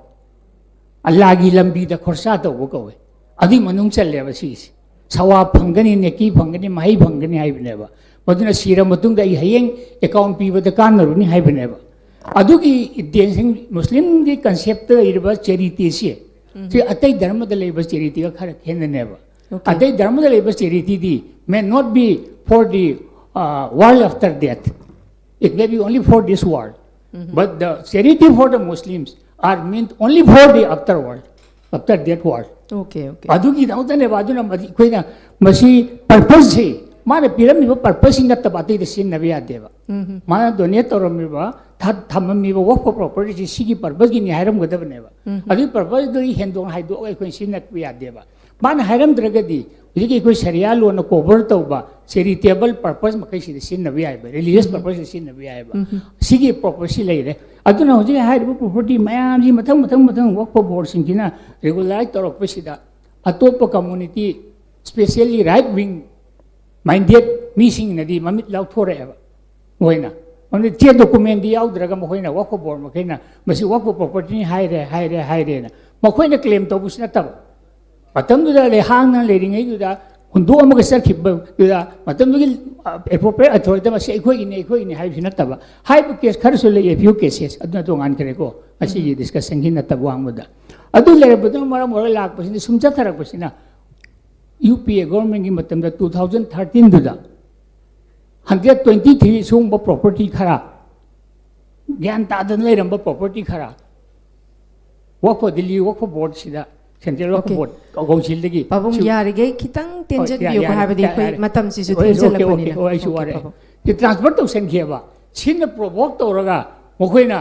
ꯑꯜꯂꯥꯒꯤ ꯂꯝꯕꯤꯗ ꯈꯣꯔꯁꯥ ꯇꯧꯕ ꯀꯧꯋꯦ꯫ ꯑꯗꯨꯏ ꯃꯅꯨꯡ ꯆꯜꯂꯦꯕ ꯁꯤꯁꯦ꯫ ꯁꯋꯥ ꯐꯪꯒꯅꯤ, ꯅꯦꯀꯤ ꯐꯪꯒꯅꯤ, ꯃꯍꯩ ꯐꯪꯒꯅꯤ ꯍꯥꯏꯕꯅꯦꯕ꯫ ꯃꯗꯨꯅ ꯁꯤꯔ ꯃꯇꯨꯡꯗ ꯑꯩ ꯍꯌꯦꯡ ꯑꯦꯀꯥꯎꯟ ꯄꯤꯕꯗ ꯀꯥꯟꯅꯔꯨꯅꯤ ꯍꯥꯏꯕꯅꯦꯕ꯫ ꯑꯗꯨꯒꯤ ꯏꯟꯇꯦꯟꯁꯟ, ꯃꯨꯁꯂꯤꯝꯒꯤ ꯀꯟꯁꯦꯞꯇ ꯂꯩꯔꯤꯕ ꯆꯦꯔꯤꯇꯤꯁꯦ, ꯁꯤ ꯑꯇꯩ ꯙꯔꯃꯗ ꯂꯩꯕ ꯆꯦꯔꯤꯇꯤꯒ ꯈꯔ ꯈꯦꯠꯅꯅꯦꯕ꯫ Okay. ꯑꯇꯩ ꯙꯔꯃꯗ ꯂꯩꯕ ꯆꯦꯔꯤꯇꯤꯗꯤ may not be for the, uh, world after death. It may be only for this world. But the charity for the Muslims are meant only for the after world, after death world. Okay, okay. ꯑꯗꯨꯒꯤꯗꯃꯛꯇꯅꯦꯕ꯫ ꯑꯗꯨꯅ ꯃꯁꯤ ꯑꯩꯈꯣꯏꯅ ꯃꯁꯤ ꯄꯔꯄꯁꯁꯤ, ꯃꯥꯅ ꯄꯤꯔꯝꯃꯤꯕ ꯄꯔꯄꯁꯁꯤ ꯅꯠꯇꯕ ꯑꯇꯩꯗ ꯁꯤꯖꯤꯟꯅꯕ ꯌꯥꯗꯦꯕ꯫ ꯃꯥꯅ ꯗꯣꯅꯦꯠ ꯇꯧꯔꯝꯃꯤꯕ, ꯊ- ꯊꯝꯃꯝꯃꯤꯕ ꯋꯥꯛꯐ ꯄ꯭ꯔꯣꯄꯔꯇꯤꯁꯤ ꯁꯤꯒꯤ ꯄꯔꯄꯁꯀꯤꯅꯤ ꯍꯥꯏꯔꯝꯒꯗꯕꯅꯦꯕ꯫ ꯑꯗꯨꯒꯤ ꯄꯔꯄꯁꯇꯨ ꯍꯦꯟꯗꯣꯛꯅ ꯍꯥꯏꯗꯣꯛꯑꯒ ꯑꯩꯈꯣꯏꯅ ꯁꯤꯖꯤꯟꯅꯕ ꯌꯥꯗꯦꯕ꯫ ꯃꯥꯅ ꯍꯥꯏꯔꯝꯗ꯭ꯔꯒꯗꯤ ꯍꯧꯖꯤꯛꯀꯤ ꯑꯩꯈꯣꯏ ꯁꯔꯤꯌꯥ ꯂꯣꯟꯅ ꯀꯣꯚꯔ ꯇꯧꯕ ꯆꯦꯔꯤꯇꯦꯕꯜ ꯄꯔꯄꯁ ꯃꯈꯩꯁꯤꯗ ꯁꯤꯖꯤꯟꯅꯕ ꯌꯥꯏꯕ, ꯔꯤꯂꯤꯖꯤꯌꯁ ꯄꯔꯄꯁꯇ ꯁꯤꯖꯤꯟꯅꯕ ꯌꯥꯏꯕ꯫ ꯁꯤꯒꯤ ꯄꯔꯄꯁꯁꯤ ꯂꯩꯔꯦ꯫ ꯑꯗꯨꯅ ꯍꯧꯖꯤꯛ ꯍꯥꯏꯔꯤꯕ ꯄ꯭ꯔꯣꯄꯔꯇꯤ ꯃꯌꯥꯝꯁꯤ ꯃꯊꯪ ꯃꯊꯪ ꯃꯊꯪ ꯋꯥꯛꯐ ꯕꯣꯔꯗꯁꯤꯡꯁꯤꯅ ꯔꯤꯒꯨꯂꯔꯥꯏꯖ ꯇꯧꯔꯛꯄꯁꯤꯗ ꯑꯇꯣꯞꯄ community, specially right wing minded ꯃꯤꯁꯤꯡꯅꯗꯤ ꯃꯃꯤꯠ ꯂꯥꯎꯊꯣꯔꯛꯑꯦꯕ꯫ ꯃꯈꯣꯏꯅ ꯃꯃꯤꯠ ꯆꯦ ꯗꯣꯀꯨꯃꯦꯟꯗꯤ ꯌꯥꯎꯗ꯭ꯔꯒ ꯃꯈꯣꯏꯅ ꯋꯥꯛꯐ ꯕꯣꯔꯗ ꯃꯈꯩꯅ ꯃꯁꯤ ꯋꯥꯛꯐ ꯄ꯭ꯔꯣꯄꯔꯇꯤꯅꯤ ꯍꯥꯏꯔꯦ, ꯍꯥꯏꯔꯦ, ꯍꯥꯏꯔꯦꯅ ꯃꯈꯣꯏꯅ ꯀ꯭ꯂꯦꯝ ꯇꯧꯕꯁꯨ ꯅꯠꯇꯕ꯫ ꯃꯇꯝꯗꯨꯗ ꯂꯩ-, ꯍꯥꯡꯅ ꯂꯩꯔꯤꯉꯩꯗꯨꯗ ꯍꯨꯟꯗꯣꯛꯑꯝꯃꯒ ꯆꯠꯈꯤꯕꯗꯨꯗ ꯃꯇꯝꯗꯨꯒꯤ ꯑꯦꯄ꯭ꯔꯣꯄ꯭ꯔꯤꯌꯦꯠ ꯑꯊꯣꯔꯤꯇꯤ ꯃꯁꯤ ꯑꯩꯈꯣꯏꯒꯤꯅꯤ, ꯑꯩꯈꯣꯏꯒꯤꯅꯤ ꯍꯥꯏꯕꯁꯨ ꯅꯠꯇꯕ꯫ ꯍꯥꯏꯕ ꯀꯦꯁ ꯈꯔꯁꯨ ꯂꯩ, ꯑꯦ ꯐ꯭ꯌꯨ ꯀꯦꯁꯦꯁ, ꯑꯗꯨꯅ ꯇꯣꯉꯥꯟꯈ꯭ꯔꯦꯀꯣ, ꯉꯁꯤꯒꯤ ꯗꯤꯁꯀꯁꯟꯒꯤ ꯅꯠꯇꯕ꯫ ꯋꯥꯡꯃꯗ ꯑꯗꯨ ꯂꯩꯔꯕꯗꯨꯅ ꯃꯔꯝ ꯑꯣꯏꯔꯒ ꯂꯥꯛꯄꯁꯤꯅ ꯁꯨꯝ ꯆꯠꯊꯔꯛꯄꯁꯤꯅ ꯌꯨ ꯄꯤ ꯑꯦ ꯒꯣꯔꯃꯦꯟꯒꯤ ꯃꯇꯝꯗ two thousand thirteenꯗꯨꯗ hundred twenty three ꯁꯤꯒꯨꯝꯕ ꯄ꯭ꯔꯣꯄꯔꯇꯤ ꯈꯔ, ꯒ꯭ꯌꯥꯟ ꯇꯥꯗꯅ ꯂꯩꯔꯝꯕ ꯄ꯭ꯔꯣꯄꯔꯇꯤ ꯈꯔ ꯋꯥꯛꯐ, ꯗꯤꯜꯂꯤ ꯋꯥꯛꯐ ꯕꯣꯔꯗꯁꯤꯗ, ꯁꯦꯟꯇ꯭ꯔꯦꯜ ꯋꯥꯛꯐ Okay. ꯕꯣꯔꯗ ꯀꯥꯎꯟꯁꯤꯜꯗꯒꯤ ꯄꯥꯕꯨꯡ ꯁꯤ-, ꯌꯥꯔꯤꯈꯩ ꯈꯤꯇꯪ ꯍꯣꯏ, ꯇꯦꯟꯖꯟꯕꯤꯌꯨꯀꯣ, ꯌꯥꯔꯦ, ꯍꯥꯏꯕꯗꯤ ꯑꯩꯈꯣꯏ ꯌꯥꯔꯦ꯫ ꯃꯇꯝꯁꯤꯁꯨ ꯍꯣꯏ, okay, ꯊꯦꯡꯖꯜꯂꯛꯄꯅꯤꯅ꯫ okay, ꯑꯩꯁꯨ Okay, ꯋꯥꯔꯦ꯫ ꯄꯥꯕꯨꯡ꯫ ꯁꯤ ꯇ꯭ꯔꯥꯟꯁꯐꯔ ꯇꯧꯁꯟꯈꯤꯑꯕ꯫ ꯁꯤꯅ ꯄ꯭ꯔꯣꯚꯣꯛ ꯇꯧꯔꯒ ꯃꯈꯣꯏꯅ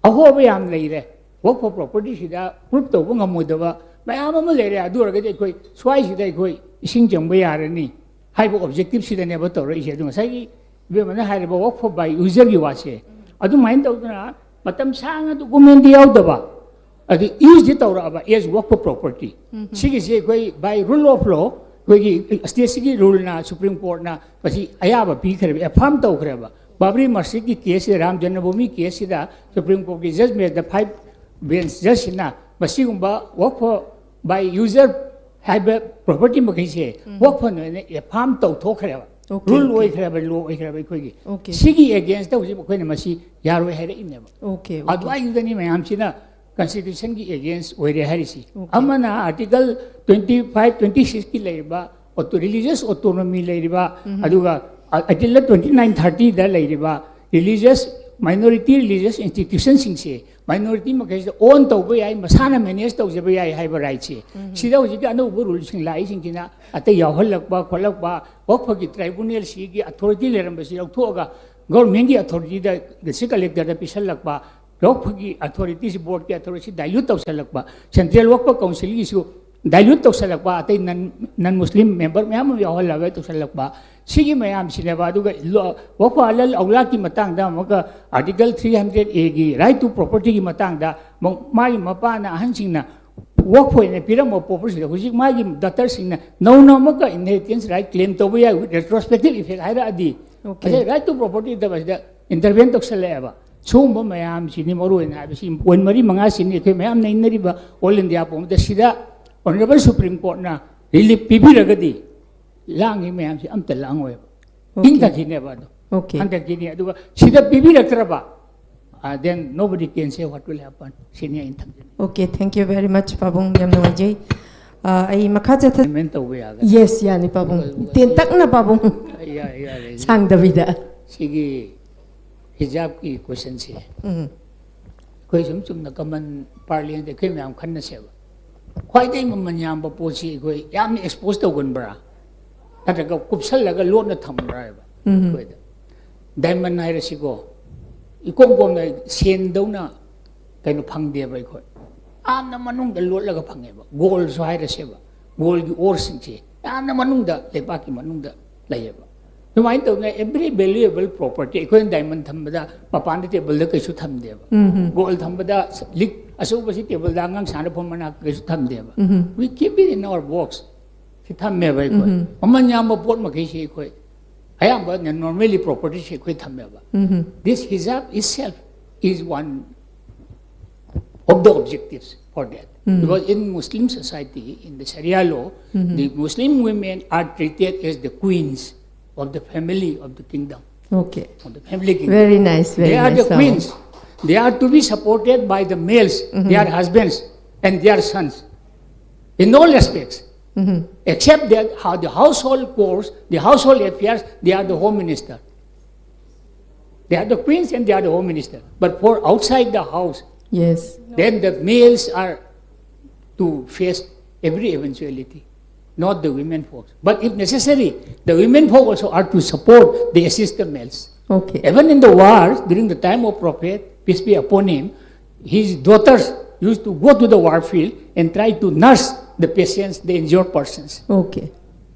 ꯑꯍꯣꯕ ꯌꯥꯝ ꯂꯩꯔꯦ, ꯋꯥꯛꯐ ꯄ꯭ꯔꯣꯄꯔꯇꯤꯁꯤꯗ ꯄ꯭ꯔꯨꯞ ꯇꯧꯕ ꯉꯝꯃꯣꯏꯗꯕ ꯃꯌꯥꯝ ꯑꯃ ꯂꯩꯔꯦ꯫ ꯑꯗꯨ ꯑꯣꯏꯔꯒꯗꯤ ꯑꯩꯈꯣꯏ ꯁ꯭ꯋꯥꯏꯁꯤꯗ ꯑꯩꯈꯣꯏ ꯏꯁꯤꯡ ꯆꯪꯕ ꯌꯥꯔꯅꯤ ꯍꯥꯏꯕ ꯑꯣꯕꯖꯦꯛꯇꯤꯞꯁꯤꯗꯅꯦꯕ ꯇꯧꯔꯛꯏꯁꯦ꯫ ꯑꯗꯨ ꯉꯁꯥꯏꯒꯤ ꯏꯕꯦꯝꯃꯅ ꯍꯥꯏꯔꯤꯕ ꯋꯥꯛ ꯐꯣꯔ ꯕꯥꯏ ꯌꯨꯖꯔꯒꯤ ꯋꯥꯁꯦ, ꯑꯗꯨꯃꯥꯏꯅ ꯇꯧꯗꯅ ꯃꯇꯝ ꯁꯥꯡꯅ ꯗꯣꯀꯨꯃꯦꯟꯗꯤ ꯌꯥꯎꯗꯕ, ꯑꯗꯨ ꯌꯨꯁꯗꯤ ꯇꯧꯔꯛꯑꯕ ꯑꯦꯁ ꯋꯥꯛ ꯐꯣꯔ ꯄ꯭ꯔꯣꯄꯔꯇꯤ꯫ ꯁꯤꯒꯤꯁꯦ ꯑꯩꯈꯣꯏ ꯕꯥꯏ ꯔꯨꯜ ꯑꯣꯐ ꯂꯣ, ꯑꯩꯈꯣꯏꯒꯤ ꯁ꯭ꯇꯦꯠꯁꯤꯒꯤ ꯔꯨꯜꯅ ꯁꯨꯄ꯭ꯔꯤꯝ ꯀꯣꯔꯠꯅ ꯃꯁꯤ ꯑꯌꯥꯕ ꯄꯤꯈ꯭ꯔꯦꯕ, ꯑꯦꯐꯥꯔꯝ ꯇꯧꯈ꯭ꯔꯦꯕ꯫ ꯕꯥꯕ꯭ꯔꯤ ꯃꯁꯖꯤꯗꯀꯤ ꯀꯦꯁꯁꯤꯗ, ꯔꯥꯝ ꯖꯟꯃꯚꯨꯃꯤ ꯀꯦꯁꯁꯤꯗ ꯁꯨꯄ꯭ꯔꯤꯝ ꯀꯣꯔꯠꯀꯤ ꯖꯖꯃꯦꯟꯗ ꯐꯥꯏꯚ ꯕꯦꯟꯁ ꯖꯖꯁꯤꯅ ꯃꯁꯤꯒꯨꯝꯕ ꯋꯥꯛ ꯐꯣꯔ ꯕꯥꯏ ꯌꯨꯖꯔ ꯍꯥꯏꯕ ꯄ꯭ꯔꯣꯄꯔꯇꯤ ꯃꯈꯩꯁꯦ ꯋꯥꯛ ꯐꯣꯔ ꯑꯣꯏꯅ ꯑꯦꯐꯥꯔꯝ ꯇꯧꯊꯣꯛꯈ꯭ꯔꯦꯕ꯫ Okay, rule okay. ꯑꯣꯏꯈ꯭ꯔꯦꯕ, ꯂꯣ ꯑꯣꯏꯈ꯭ꯔꯦꯕ ꯑꯩꯈꯣꯏꯒꯤ꯫ Okay. ꯁꯤꯒꯤ ꯑꯦꯒꯦꯟꯁꯇ ꯍꯧꯖꯤꯛ ꯑꯩꯈꯣꯏꯅ ꯃꯁꯤ ꯌꯥꯔꯣꯏ ꯍꯥꯏꯔꯛꯏꯅꯦꯕ꯫ Okay, okay. ꯑꯗꯨꯋꯥꯏꯗꯨꯗꯅꯤ ꯃꯌꯥꯝꯁꯤꯅ ꯀꯟꯁꯇꯤꯇ꯭ꯌꯨꯁꯟꯒꯤ ꯑꯦꯒꯦꯟꯁ ꯑꯣꯏꯔꯦ ꯍꯥꯏꯔꯤꯁꯤ꯫ Okay. ꯑꯃꯅ ꯑꯥꯔꯇꯤꯀꯜ ꯇ꯭ꯋꯦꯟꯇꯤ ꯐꯥꯏꯚ, ꯇ꯭ꯋꯦꯟꯇꯤ ꯁꯤꯛꯁꯀꯤ ꯂꯩꯔꯤꯕ ꯑꯣꯇꯣ-, ꯔꯤꯂꯤꯖꯤꯌꯁ ꯑꯣꯇꯣꯅꯣꯃꯤ ꯂꯩꯔꯤꯕ, ꯑꯗꯨꯒ ꯑꯥꯔꯇꯤꯀꯜ ꯇ꯭ꯋꯦꯟꯇꯤ ꯅꯥꯏꯟ ꯊꯥꯔꯇꯤꯗ ꯂꯩꯔꯤꯕ ꯔꯤꯂꯤꯖꯤꯌꯁ ꯃꯥꯏꯅꯣꯔꯤꯇꯤ ꯔꯤꯂꯤꯖꯤꯌꯁ ꯏꯟꯁꯇꯤꯇ꯭ꯌꯨꯁꯟꯁꯤꯡꯁꯦ ꯃꯥꯏꯅꯣꯔꯤꯇꯤ ꯃꯈꯩꯁꯤꯗ ꯑꯣꯟ ꯇꯧꯕ ꯌꯥꯏ, ꯃꯁꯥꯅ ꯃꯦꯅꯦꯖ ꯇꯧꯖꯕ ꯌꯥꯏ ꯍꯥꯏꯕ ꯔꯥꯏꯠꯁꯦ꯫ ꯁꯤꯗ ꯍꯧꯖꯤꯛꯀꯤ ꯑꯅꯧꯕ ꯔꯨꯜꯁꯤꯡ ꯂꯥꯛꯏꯁꯤꯡꯁꯤꯅ ꯑꯇꯩ ꯌꯥꯎꯍꯜꯂꯛꯄ ꯈꯣꯠꯂꯛꯄ, ꯋꯥꯛꯐꯒꯤ ꯇ꯭ꯔꯥꯏꯕꯨꯅꯦꯜꯁꯤꯒꯤ ꯑꯊꯣꯔꯤꯇꯤ ꯂꯩꯔꯝꯕꯁꯤ ꯂꯧꯊꯣꯛꯑꯒ ꯒꯣꯔꯃꯦꯟꯒꯤ ꯑꯊꯣꯔꯤꯇꯤꯗ, ꯗꯤꯁꯇ꯭ꯔꯤꯛ ꯀꯂꯦꯛꯇꯔꯗ ꯄꯤꯁꯜꯂꯛꯄ, ꯋꯥꯛꯐꯒꯤ ꯑꯊꯣꯔꯤꯇꯤꯁꯤ, ꯕꯣꯔꯗꯀꯤ ꯑꯊꯣꯔꯤꯇꯤꯁꯤ ꯗꯥꯏꯂ꯭ꯌꯨꯠ ꯇꯧꯁꯜꯂꯛꯄ, ꯁꯦꯟꯇ꯭ꯔꯦꯜ ꯋꯥꯛꯐ ꯀꯥꯎꯟꯁꯤꯜꯒꯤꯁꯨ ꯗꯥꯏꯂ꯭ꯌꯨꯠ ꯇꯧꯁꯜꯂꯛꯄ, ꯑꯇꯩ ꯅꯟ, ꯅꯟ ꯃꯨꯁꯂꯤꯝ ꯃꯦꯝꯕꯔ ꯃꯌꯥꯝ ꯑꯃ ꯌꯥꯎꯍꯜꯂꯒ ꯇꯧꯁꯜꯂꯛꯄ, ꯁꯤꯒꯤ ꯃꯌꯥꯝꯁꯤꯅꯦꯕ꯫ ꯑꯗꯨꯒ ꯂꯣ-, ꯋꯥꯛꯐ ꯑꯂꯜ ꯑꯧꯂꯥꯗꯀꯤ ꯃꯇꯥꯡꯗ ꯑꯃꯨꯛꯀ ꯑꯥꯔꯇꯤꯀꯜ ꯊ꯭ꯔꯤ ꯍꯟꯗ꯭ꯔꯦꯗ ꯑꯦꯒꯤ ꯔꯥꯏꯠ ꯇꯨ ꯄ꯭ꯔꯣꯄꯔꯇꯤꯒꯤ ꯃꯇꯥꯡꯗ ꯃ-, ꯃꯥꯒꯤ ꯃꯄꯥꯅ ꯑꯍꯟꯁꯤꯡꯅ ꯋꯥꯛꯐ ꯑꯣꯏꯅ ꯄꯤꯔꯝꯕ ꯄ꯭ꯔꯣꯄꯔꯇꯤꯗ ꯍꯧꯖꯤꯛ ꯃꯥꯒꯤ ꯗꯥꯇꯔꯁꯤꯡꯅ ꯅꯧꯅ ꯑꯃꯨꯛꯀ ꯏꯟꯍꯦꯔꯤꯇꯦꯟꯁ ꯔꯥꯏꯠ ꯀ꯭ꯂꯦꯝ ꯇꯧꯕ ꯌꯥꯏ, ꯔꯦꯇ꯭ꯔꯣꯁꯄꯦꯛꯇꯤꯚ ꯏꯐꯦꯛ ꯍꯥꯏꯔꯛꯑꯗꯤ꯫ Okay. ꯉꯁꯥꯏ ꯔꯥꯏꯠ ꯇꯨ ꯄ꯭ꯔꯣꯄꯔꯇꯤ ꯇꯧꯕ ꯑꯁꯤꯗ ꯏꯟꯇꯔꯚꯦꯟ ꯇꯧꯁꯜꯂꯛꯑꯦꯕ꯫ ꯁꯤꯒꯨꯝꯕ ꯃꯌꯥꯝꯁꯤꯅꯤ ꯃꯔꯨ ꯑꯣꯏꯅ ꯍꯥꯏꯕꯁꯤ, ꯄꯣꯏꯟ ꯃꯔꯤ ꯃꯉꯥꯁꯤꯅꯤ ꯑꯩꯈꯣꯏ ꯃꯌꯥꯝ ꯅꯩꯅꯔꯤꯕ ꯑꯣꯜ ꯏꯟꯗꯤꯌꯥ ꯄꯨꯝꯕꯗ꯫ ꯁꯤꯗ ꯑꯣꯅꯔꯦꯕꯜ ꯁꯨꯄ꯭ꯔꯤꯝ ꯀꯣꯔꯠꯅ ꯔꯤꯂꯤꯐ ꯄꯤꯕꯤꯔꯒꯗꯤ ꯂꯥꯡꯉꯤ ꯃꯌꯥꯝꯁꯤ ꯑꯝꯇ ꯂꯥꯡꯉꯣꯏꯕ꯫ Okay. ꯏꯪꯊꯈꯤꯅꯦꯕ ꯑꯗꯣ꯫ Okay. ꯍꯟꯊꯈꯤꯅꯤ꯫ ꯑꯗꯨꯒ ꯁꯤꯗ ꯄꯤꯕꯤꯔꯛꯇ꯭ꯔꯕ, then nobody can say what will happen. ꯁꯤꯅꯤ ꯑꯩꯅ ꯊꯝꯖꯅꯤꯡꯉꯤ꯫ Okay, thank you very much, ꯄꯥꯕꯨꯡ, ꯌꯥꯝ ꯅꯨꯡꯉꯥꯏꯖꯩ꯫ ꯑ, ꯑꯩ ꯃꯈꯥ ꯆꯠꯊ- ꯑꯦꯃꯦꯟ ꯇꯧꯕ ꯌꯥꯒꯅꯤ꯫ Yes, ꯌꯥꯅꯤ, ꯄꯥꯕꯨꯡ꯫ ꯇꯦꯟꯇꯛꯅ, ꯄꯥꯕꯨꯡ꯫ ꯌꯥ-, ꯌꯥꯔꯦ꯫ ꯁꯥꯡꯗꯕꯤꯗ꯫ ꯁꯤꯒꯤ ꯍꯤꯖꯥꯕꯀꯤ ꯀꯣꯏꯁꯟꯁꯦ ꯎꯝ꯫ ꯑꯩꯈꯣꯏ ꯁꯨꯝ ꯆꯨꯝꯅ ꯀꯃꯟ ꯄꯥꯔꯂꯦꯟꯗ ꯑꯩꯈꯣꯏ ꯃꯌꯥꯝ ꯈꯟꯅꯁꯦꯕ꯫ ꯈ꯭ꯋꯥꯏꯗꯒꯤ ꯃꯃꯜ ꯌꯥꯝꯕ ꯄꯣꯠꯁꯤ ꯑꯩꯈꯣꯏ ꯌꯥꯝꯅ ꯑꯦꯛꯁꯄꯣꯖ ꯇꯧꯒꯟꯕ꯭ꯔꯥ, ꯅꯠꯇ꯭ꯔꯒ ꯀꯨꯞꯁꯜꯂꯒ ꯂꯣꯟꯅ ꯊꯝꯕ꯭ꯔꯥ ꯍꯥꯏꯕ? ꯎꯝ꯫ ꯑꯩꯈꯣꯏꯗ ꯗꯥꯏꯃꯟ ꯍꯥꯏꯔꯁꯤꯀꯣ, ꯏꯀꯣꯝ ꯀꯣꯝꯅ ꯁꯦꯟꯗꯧꯅ ꯀꯩꯅꯣ ꯐꯪꯗꯦꯕ ꯑꯩꯈꯣꯏ꯫ ꯌꯥꯝꯅ ꯃꯅꯨꯡꯗ ꯂꯣꯠꯂꯒ ꯐꯪꯉꯦꯕ꯫ ꯒꯣꯜꯁꯨ ꯍꯥꯏꯔꯁꯦꯕ, ꯒꯣꯜꯒꯤ ꯑꯣꯔꯁꯤꯡꯁꯦ ꯌꯥꯝꯅ ꯃꯅꯨꯡꯗ, ꯂꯩꯕꯥꯛꯀꯤ ꯃꯅꯨꯡꯗ ꯂꯩꯌꯦꯕ꯫ ꯑꯗꯨꯃꯥꯏꯅ ꯇꯧꯗꯅ every valuable property, ꯑꯩꯈꯣꯏꯅ diamond ꯊꯝꯕꯗ ꯃꯄꯥꯟꯗ ꯇꯦꯕꯜꯗ ꯀꯩꯁꯨ ꯊꯝꯗꯦꯕ꯫ Gold ꯊꯝꯕꯗ ꯂꯤꯛ ꯑꯆꯧꯕꯁꯤ ꯇꯦꯕꯜꯗ ꯑꯉꯥꯡ ꯁꯥꯟꯅꯐꯝ ꯃꯅꯥꯛꯇ ꯀꯩꯁꯨ ꯊꯝꯗꯦꯕ꯫ We keep it in our box. ꯁꯤ ꯊꯝꯃꯦꯕ ꯑꯩꯈꯣꯏ꯫ ꯃꯃꯜ ꯌꯥꯝꯕ ꯄꯣꯠ ꯃꯈꯩꯁꯤ ꯑꯩꯈꯣꯏ ꯑꯌꯥꯝꯕ normally propertyꯁꯤ ꯑꯩꯈꯣꯏ ꯊꯝꯃꯦꯕ꯫ This hijab itself is one of the objectives for that. Because in Muslim society, in the Sharia law, the Muslim women are treated as the queens of the family of the kingdom, Okay. of the family kingdom. Very nice. Very They are nice. the queens. They are to be supported by the males, their husbands and their sons, in all aspects. Except that how the household chores, the household affairs, they are the home minister. They are the queens and they are the home minister. But for outside the house, Yes. then the males are to face every eventuality, not the women folks. But if necessary, the women folk also are to support the assist the males. Okay. Even in the wars, during the time of Prophet, peace be upon him, his daughters used to go to the war field and try to nurse the patients, the injured persons. Okay.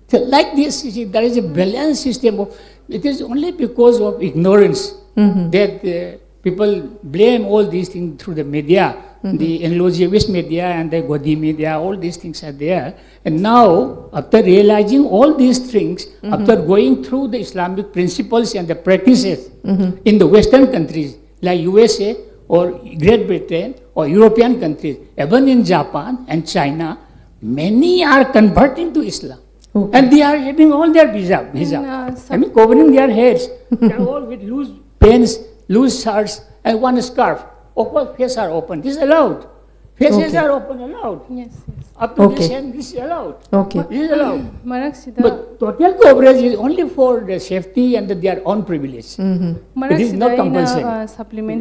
So like this, you see, there is a balanced system of, it is only because of ignorance that uh, people blame all these things through the media, the Anglo-Jewish media and the Godi media, all these things are there. And now, after realizing all these things, after going through the Islamic principles and the practices in the Western countries like U S A or Great Britain or European countries, even in Japan and China, many are converting to Islam. Okay. And they are having all their hijab, hijab. uh, I mean, covering their heads. They are all with loose pants, loose shirts, and one scarf. Of course, faces are open. This is allowed. Faces Okay. are open, allowed. Yes, yes. Up to this Okay. hand, this is allowed. Okay. This is allowed. ꯃꯔꯛꯁꯤꯗ But total coverage is only for the safety and their own privilege. It is ꯃꯔꯛꯁꯤꯗ not ꯑꯩꯅ compulsory. ꯑ, supplement